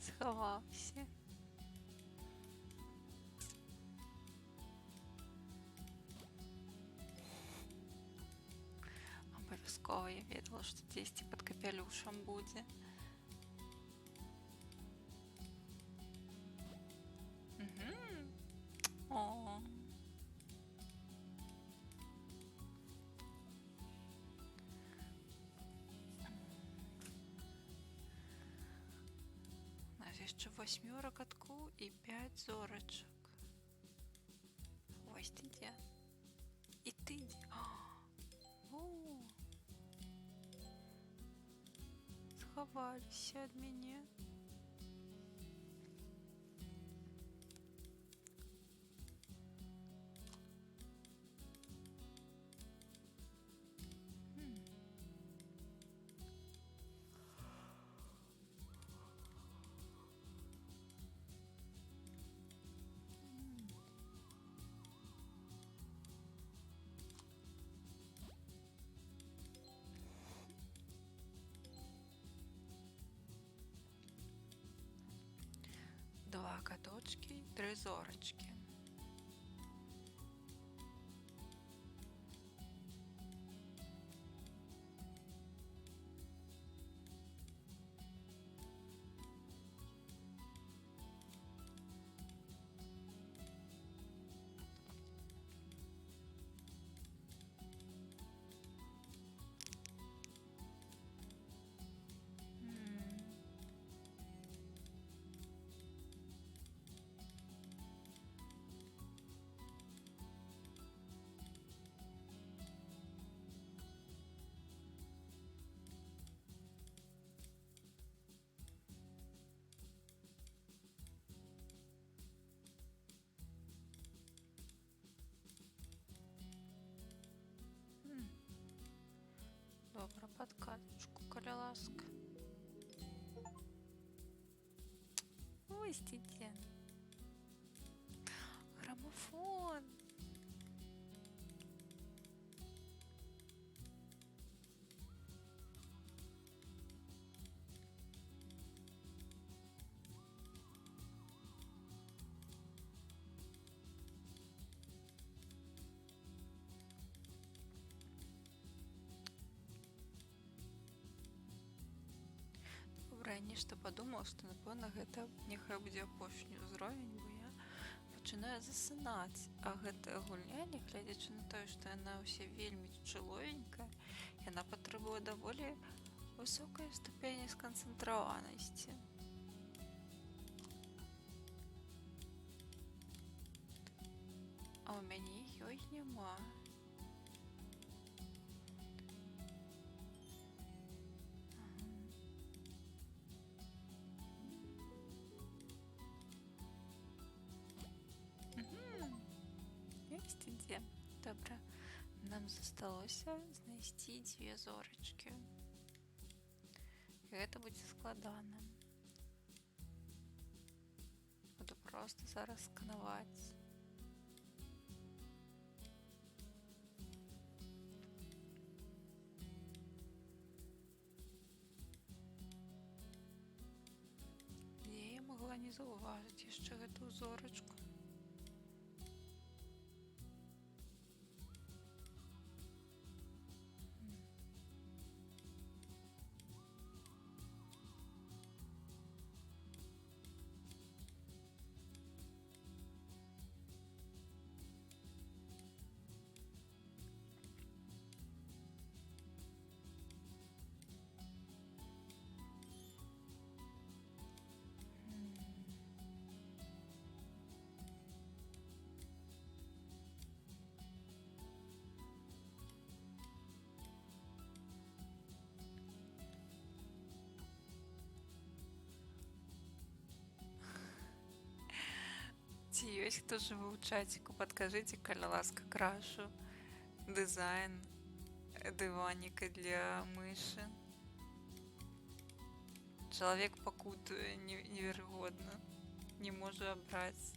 Ты схаваўся. Абавязкова я ведала, што дзесьці пад капялюшам будзе. Угу. О. У нас яшчэ восьмёра каткоў і 5 зорачак. Вось ты дзе. І ты дзе. О! Схаваліся ад мяне. Два каточкі, тры зорачкі. Добра, падказачку, калі ласка. Вось ты дзе. Грамафон. Добра, я нешта падумала, што, напэўна, гэта няхай будзе апошні ўзровень, бо я пачынаю засынаць. А гэтая гульня, нягледзячы на тое, што яна ўся вельмі чыловенькая, яна патрабуе даволі высокай ступені сканцэнтраванасці. А ў мяне ёй няма. Ёсць ідзе. Добра. Нам засталося знайсці дзве зорачкі. Гэта будзе складана. Буду проста зараз сканаваць. Дзе я магла не заўважыць яшчэ гэтую зорачку? Ці ёсць хто жывы ў чаціку, падкажыце, калі ласка, крашу дызайн дываніка для мышы. Чалавек пакутуе неверагодна. Не можа абраць.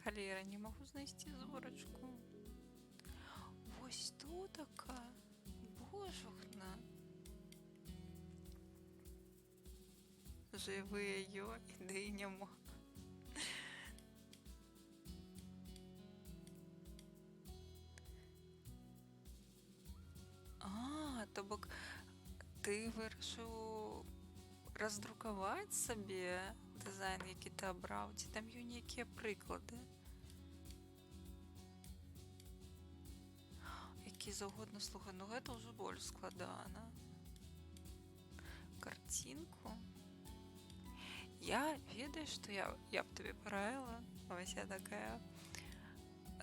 Халера, не магу знайсці зорачку. Вось тутака. Божухна. Жывыя ё, ідэі няма. А, то бок ты вырашыў раздрукаваць сабе дызайн, які ты абраў, ці там ё нейкія прыклады? Які заўгодна, слухай, ну гэта ўжо больш складана. Карцінку. Я ведаю, што я б табе параіла. Вось я такая.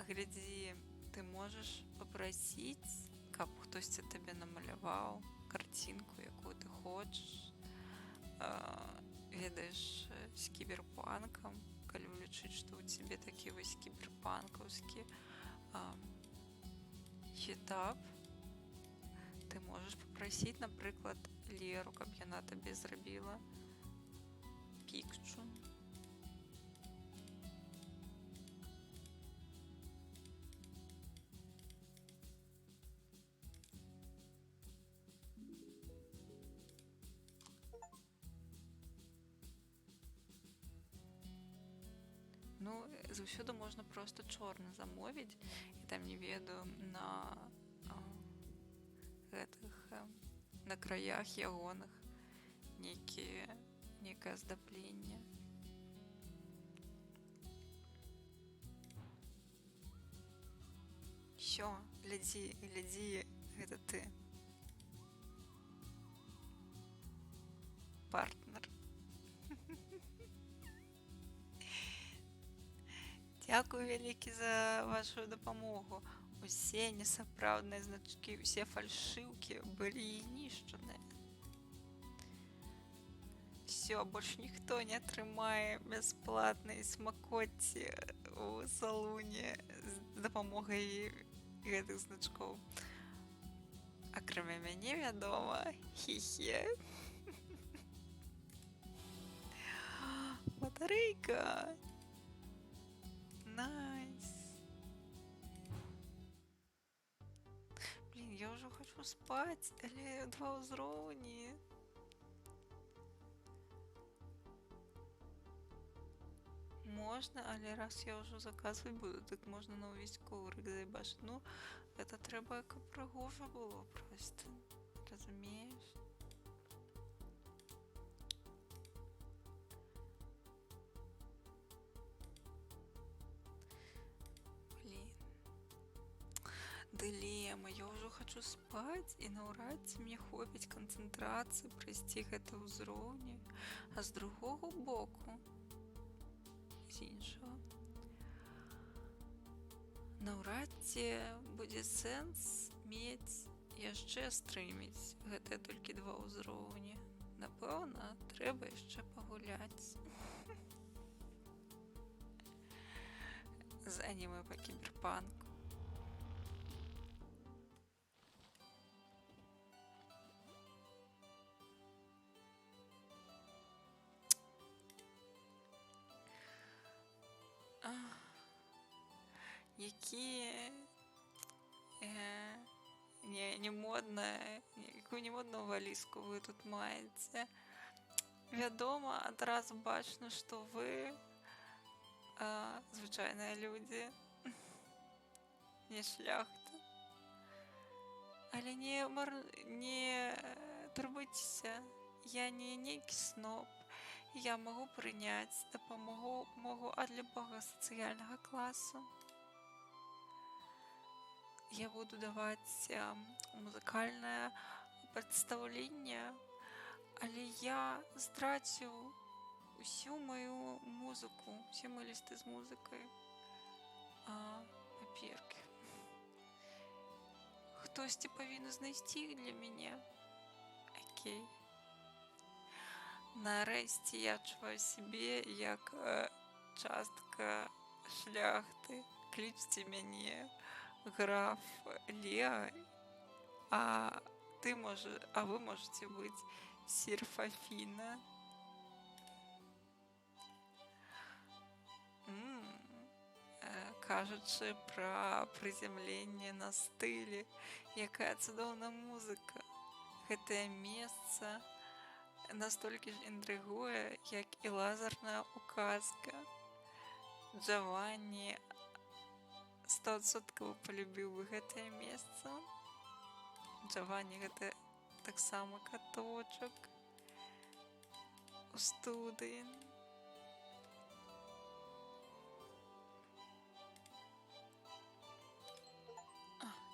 Глядзі, ты можаш папрасіць, каб хтосьці табе намаляваў карцінку, якую ты хочаш. Ведаеш, з кіберпанкам, калі ўлічыць, што ў цябе такі вось кіберпанкаўскі сетап, ты можаш папрасіць, напрыклад, Леру, каб яна табе зрабіла пікчу. Ну, заўсёды можна проста чорны замовіць і там, не ведаю, на гэтых, на краях ягоных некае аздапленне. Всё, глядзі, глядзі, гэта ты. Партнер. Дзякуй вялікі за вашу дапамогу. Усе несапраўдныя значкі, усе фальшыўкі былі знішчаныя. Всё, больш ніхто не атрымае бясплатнай смакоці у салоне з дапамогай гэтых значкоў. Акрамя мяне, вядома, хі-хе. Батарэйка! Найс. Блин, я ўжо хочу спаць, але два ўзроўні. Можна, але раз я ўжо заказваць буду, дык можна на ўвесь коўрык заебашыць. Ну, гэта трэба, каб прыгожа было проста. Разумееш? Блин. Дылема, я ўжо хачу спаць, і наўрад ці мне хопіць канцэнтрацыі прайсці гэта ўзроўні. А з другога боку, з іншага, наўрад ці будзе сэнс мець яшчэ стрыміць гэтыя толькі два ўзроўні. Напэўна, трэба яшчэ пагуляць з анімэ па кіберпанку. Які не модная, якую немодную валізку вы тут маеце. Вядома, адразу бачна, што вы звычайныя людзі, не шляхта. Але не турбуйцеся, я не нейкі сноб. Я магу прыняць дапамогу ад любога сацыяльнага класу. Я буду даваць музыкальнае прадстаўленне, але я страціў усю маю музыку, усе мои лісты з музыкай, паперкі. Хтосьці павінен знайсці іх для мяне. Окей. Нарэшце я адчуваю сябе як частка шляхты. Клічце мяне граф Леа, а ты можа, а вы можете быць сір Фафіна. Кажучы пра прызямленне на стылі, якая цудоўна музыка. Гэтае месца настолькі ж інтрыгуе, як і лазерная указка. Джаванні 100% полюбіў бы гэтае месца. Джаванні гэта таксама каточак у студыі.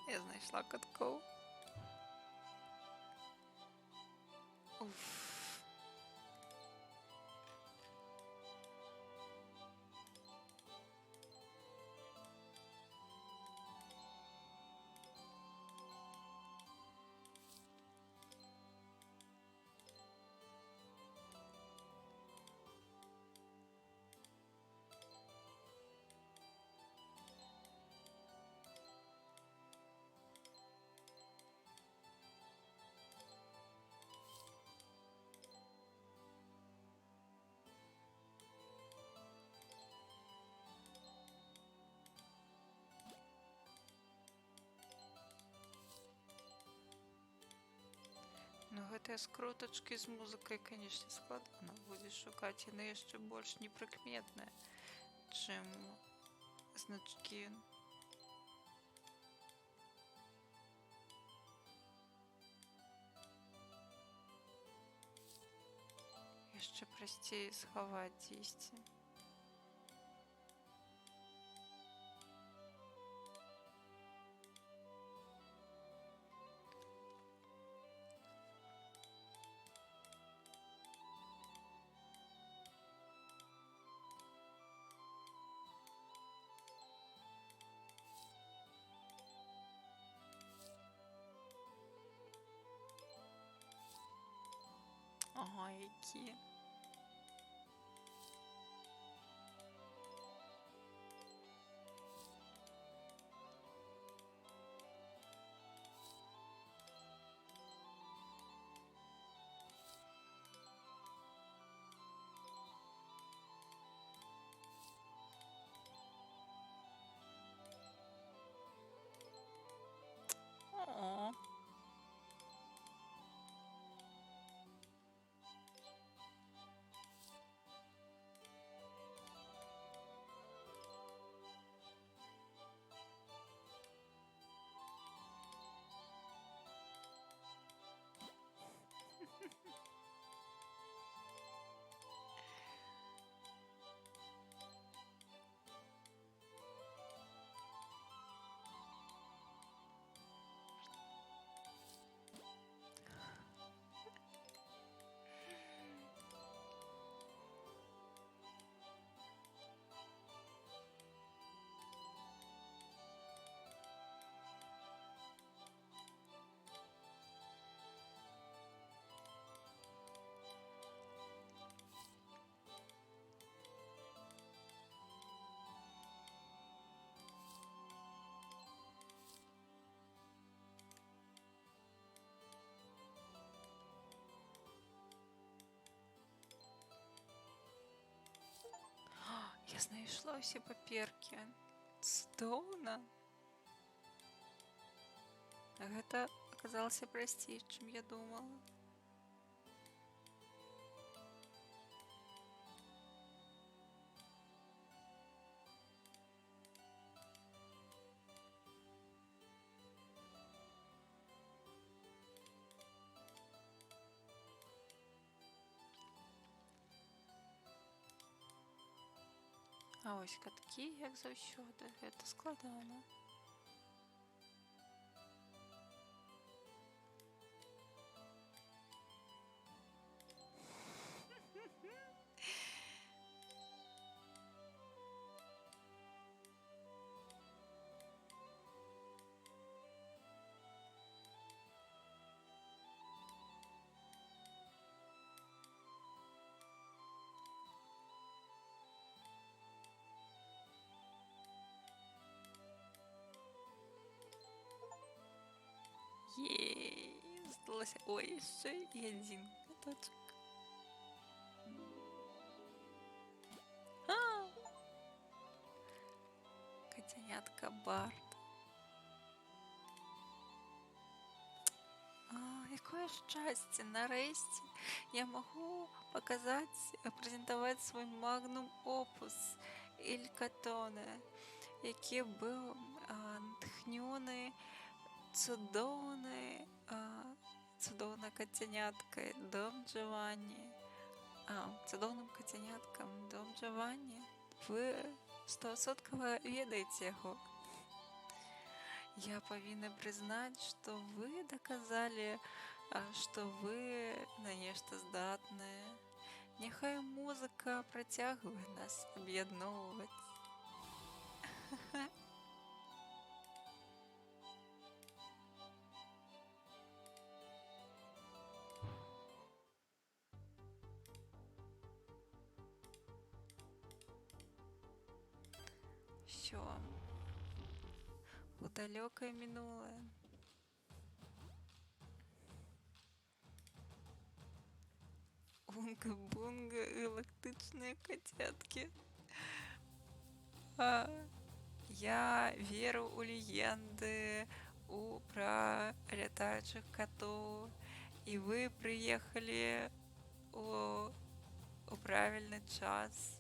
Я знайшла каткоў. Уф. Ну, гэтыя скрутачкі з музыкай, канешне, складана будзе шукаць, яны яшчэ больш непрыкметныя, чым значкі. Яшчэ прасцей схаваць дзесьці. Ага, які. О. Я знайшла ўсе паперкі. Цудоўна. Гэта аказалася прасцей, чым я думала. А ось каткі, як заўсёды, гэта складана. спадабалася. Ой, яшчэ і адзін каточак. А! Кацянятка Барт. А, якое шчасце, нарэшце я магу паказаць, прэзентаваць свой магнум опус Іль Катоне, які быў натхнёны цудоўнай цудоўнай кацяняткай Дон Джованні, цудоўным кацяняткам Дон Джованні. Вы стосоткава ведаеце яго. Я павінна прызнаць, што вы даказалі, што вы на нешта здатныя. Няхай музыка працягвае нас аб'ядноўваць. Всё. У далёкае мінулае. Унга-бунга, галактычныя кацяткі. Я веру ў легенды пра лятаючых катоў, і вы прыехалі у правільны час.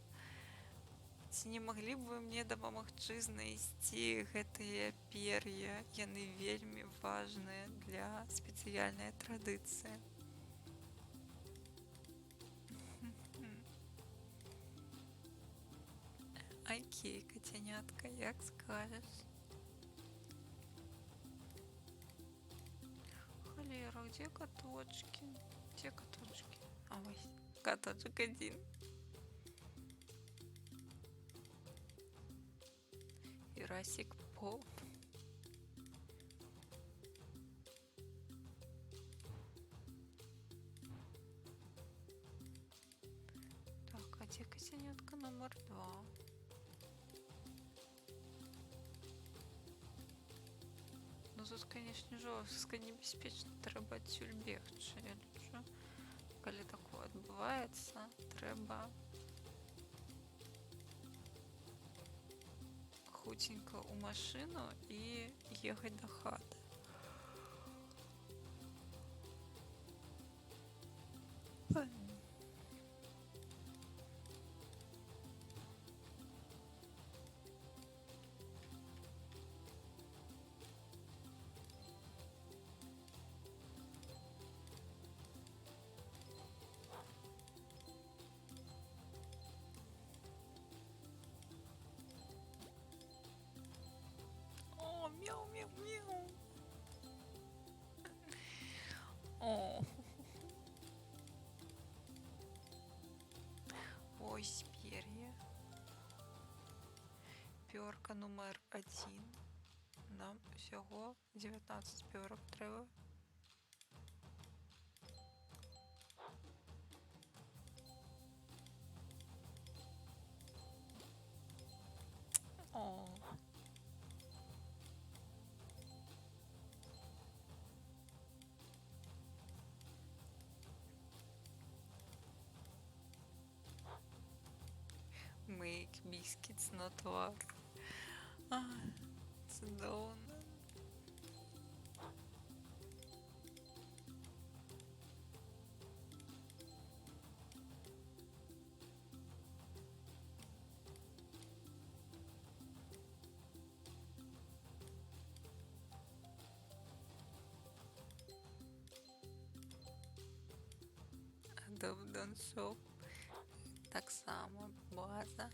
Ці не маглі б вы мне дапамагчы знайсці гэтыя пер'я? Яны вельмі важныя для спецыяльнай традыцыі. Окей, кацянятка, як скажаш. Холера, где каточки? Где каточки? А, вось, каточек один. Jurassic Pop. Так, а где кацянятка номер 2? Ну тут, конечно, жорстка небяспечна, трэба адсюль бегчы, я лічу. Калі такое адбываецца, трэба хуценька ў машыну і ехаць да хаты. О, мяу, мяу, мяу. О. Ось пер'е. Пёрка нумар 1. Нам усяго 19 пёрак трэба. О. Make biscuits not work. А, цудоўна. Adobe Don't Shop. Таксама база.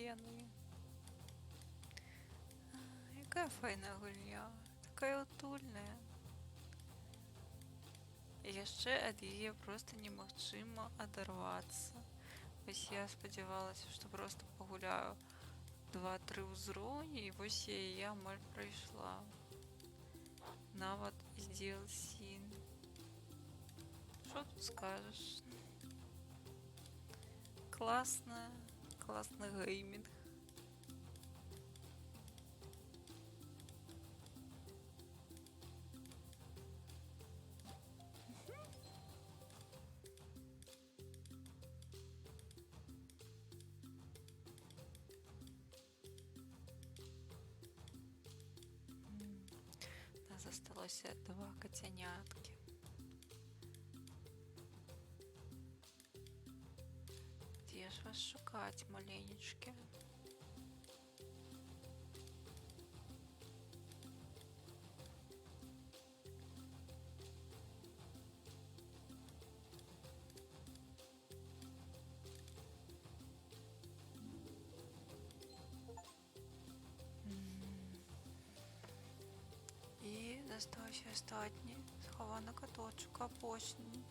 яны? Якая файная гульня, такая утульная. І яшчэ ад яе проста немагчыма адарвацца. Вось я спадзявалася, што проста пагуляю 2-3 ўзроўні, і вось я яе амаль прайшла. Нават з DLC. Што тут скажаш? Класна, класны геймінг. У нас засталося два кацяняткі. Дзе ж вас шукаць, маленечкі? І застаўся астатні схаваны каточак, апошні.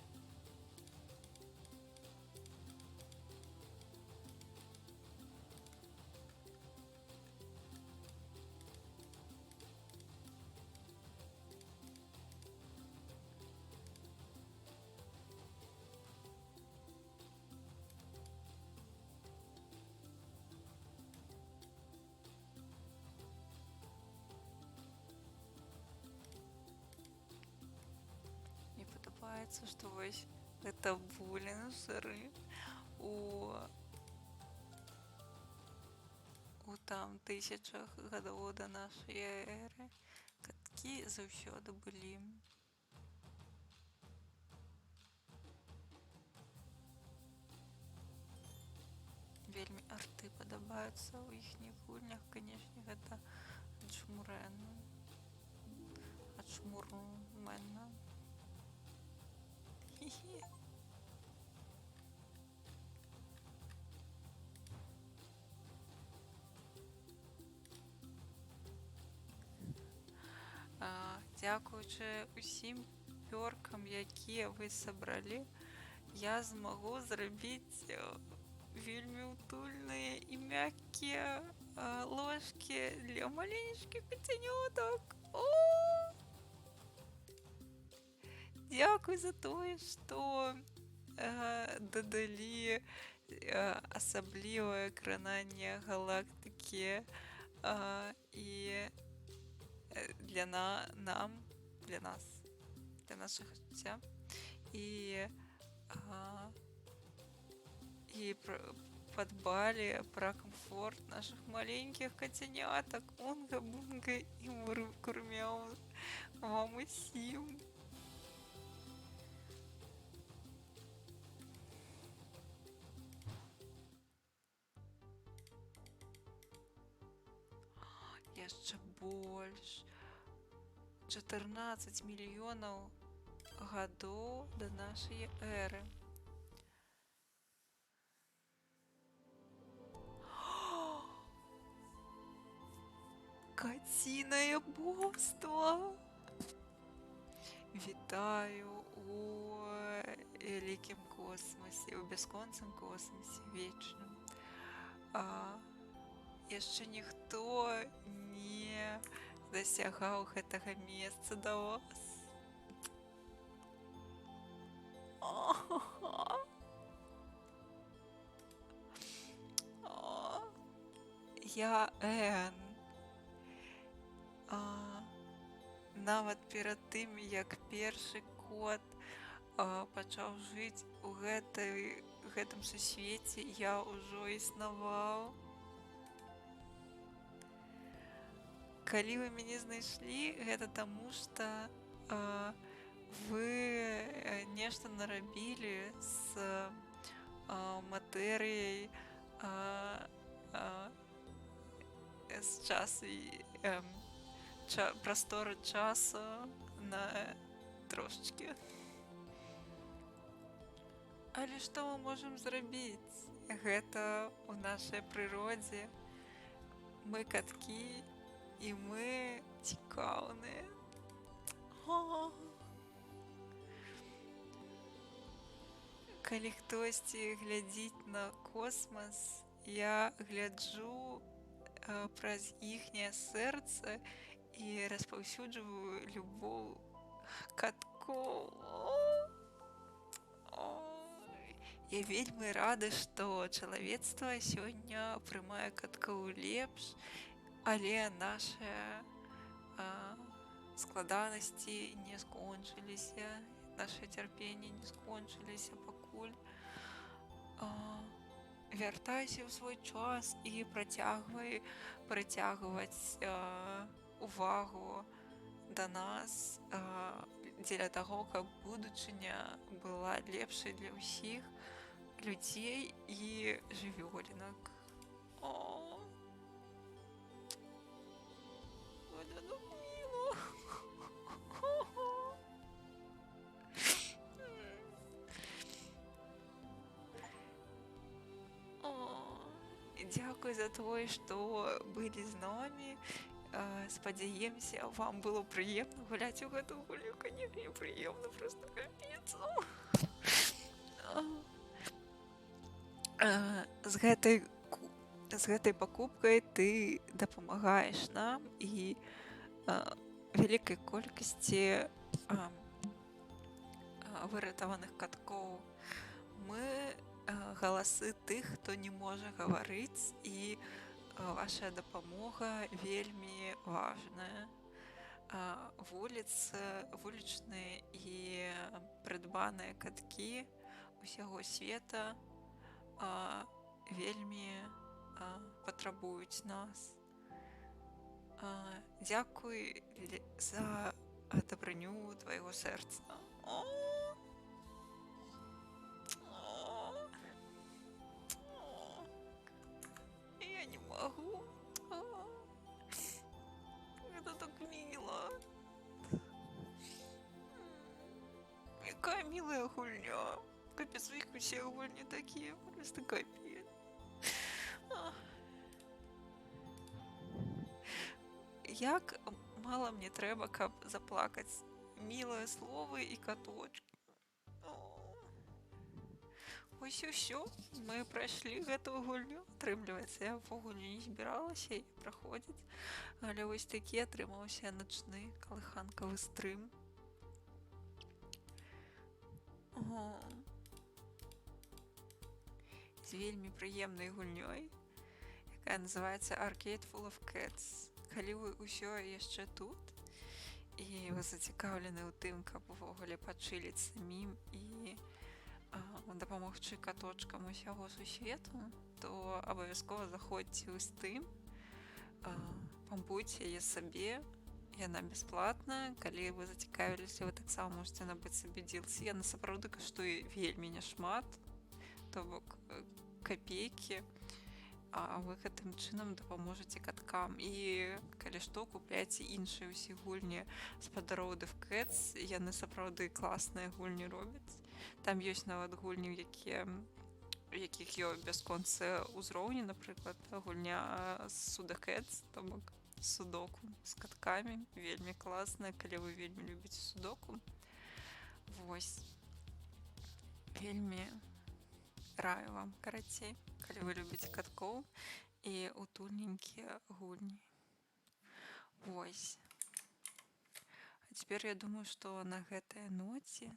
Мне падабаецца, што вось гэта булінжары у там тысячах гадоў да нашай эры. Каткі заўсёды былі. Вельмі арты падабаюцца ў іхніх гульнях, канешне, гэта Джмурэн. Ачмурмена. Хі-хі. Дзякуючы усім пёркам, якія вы сабралі, я змагу зрабіць вельмі утульныя і мяккія ложкі для маленечкіх кацянётак. О! Дзякуй за тое, што дадалі асаблівае крананне галактыкі і для нам, для нас, для нашага жыцця. І падбалі пра камфорт нашых маленькіх кацянятак. Унга, бунга і курмяў вам усім. Яшчэ больш. 14 мільёнаў гадоў да нашай эры. Кацінае боства! Вітаю у вялікім космасе, у бясконцым космасе вечным. Яшчэ ніхто не дасягаў гэтага месца да вас. Я Н. Нават перад тым, як першы кот пачаў жыць у гэтым сусвеце, я ўжо існаваў. Калі вы мяне знайшлі, гэта таму, што вы нешта нарабілі з матэрыяй, з часу і прасторы часу на трошачкі. Але што мы можам зрабіць? Гэта ў нашай прыродзе. Мы каткі і мы цікаўныя. Калі хтосьці глядзіць на космас, я гляджу праз іхняе сэрца і распаўсюджваю любоў каткоў. Я вельмі рада, што чалавецтва сёння прымае каткоў лепш, але нашыя складанасці не скончыліся, наше цярпенне не скончыліся пакуль. Вяртайся ў свой час і працягвай прыцягваць увагу да нас дзеля таго, каб будучыня была лепшай для ўсіх людзей і жывёлінак. О, гэта так міла. Дзякуй за тое, што былі з намі. Спадзяемся, вам было прыемна гуляць у гэту гульню, канешне, прыемна, просто капец. З гэтай пакупкай ты дапамагаеш нам і вялікай колькасці выратаваных каткоў. Мы галасы тых, хто не можа гаварыць, і ваша дапамога вельмі важная. Вуліцы, вулічныя і прыдбаныя каткі усяго света вельмі патрабуюць нас. Дзякуй за дабрыню твайго сэрца. О! О! О! Я не могу. Это так мило. Якая милая гульня. Капец, у них все гульни такие. Просто капец. Як мала мне трэба, каб заплакаць. Мілыя словы і каточки. Ось і ўсё. Мы прайшлі гэтую гульню. Атрымліваецца, я ўвогуле не збіралася яе праходзіць. Але вось такі атрымаўся начны калыханкавы стрым. О. З вельмі прыемнай гульнёй, якая называецца Arcade Full of Cats. Калі вы ўсё яшчэ тут і вы зацікаўлены ў тым, каб увогуле пачыліць самім і дапамогчы каточкам усяго сусвету, то абавязкова заходзьце ў Steam, пампуйце яе сабе, яна бясплатная. Калі вы зацікавіліся, вы таксама можаце набыць сабе DLC. Яна сапраўды каштуе вельмі няшмат, то бок капейкі, а вы гэтым чынам дапаможаце каткам. І калі што, купляйце іншыя ўсе гульні спадароў DevCats, яны сапраўды класныя гульні робяць. Там ёсць нават гульні, якіх ёсць бясконцыя ўзроўні, напрыклад, гульня Судакэтс, то бок судоку з каткамі, вельмі класная, калі вы вельмі любіце судоку. Вось. Вельмі раю вам, карацей, калі вы любіце каткоў і утульненькія гульні. Вось. А цяпер я думаю, што на гэтай ноце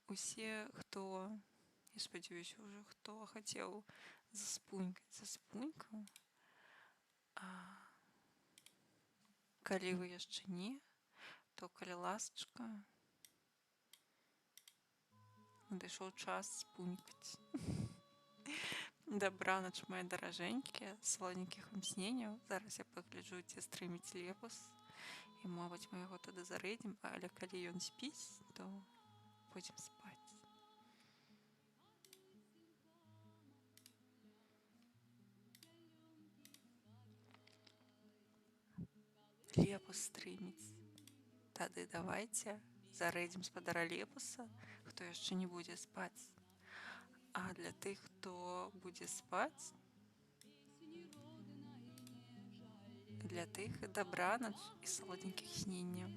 усе, хто, я спадзяюся, ўжо хто хацеў заспунькаць, заспунькаў. А калі вы яшчэ не, то калі ласачка, надышоў час спунькаць. Дабранач, мае даражэнькія, салодненькіх вам сненняў. Зараз я пагляджу, ці стрыміць Лепус. І, мабыць, мы яго тады зарэдзім, але калі ён спіць, то будзем спаць. Лепус стрыміць. Тады давайте зарэдзім спадара Лепуса, хто яшчэ не будзе спаць. А для тых, хто будзе спаць, для тых дабранач і салодзенькіх сненняў.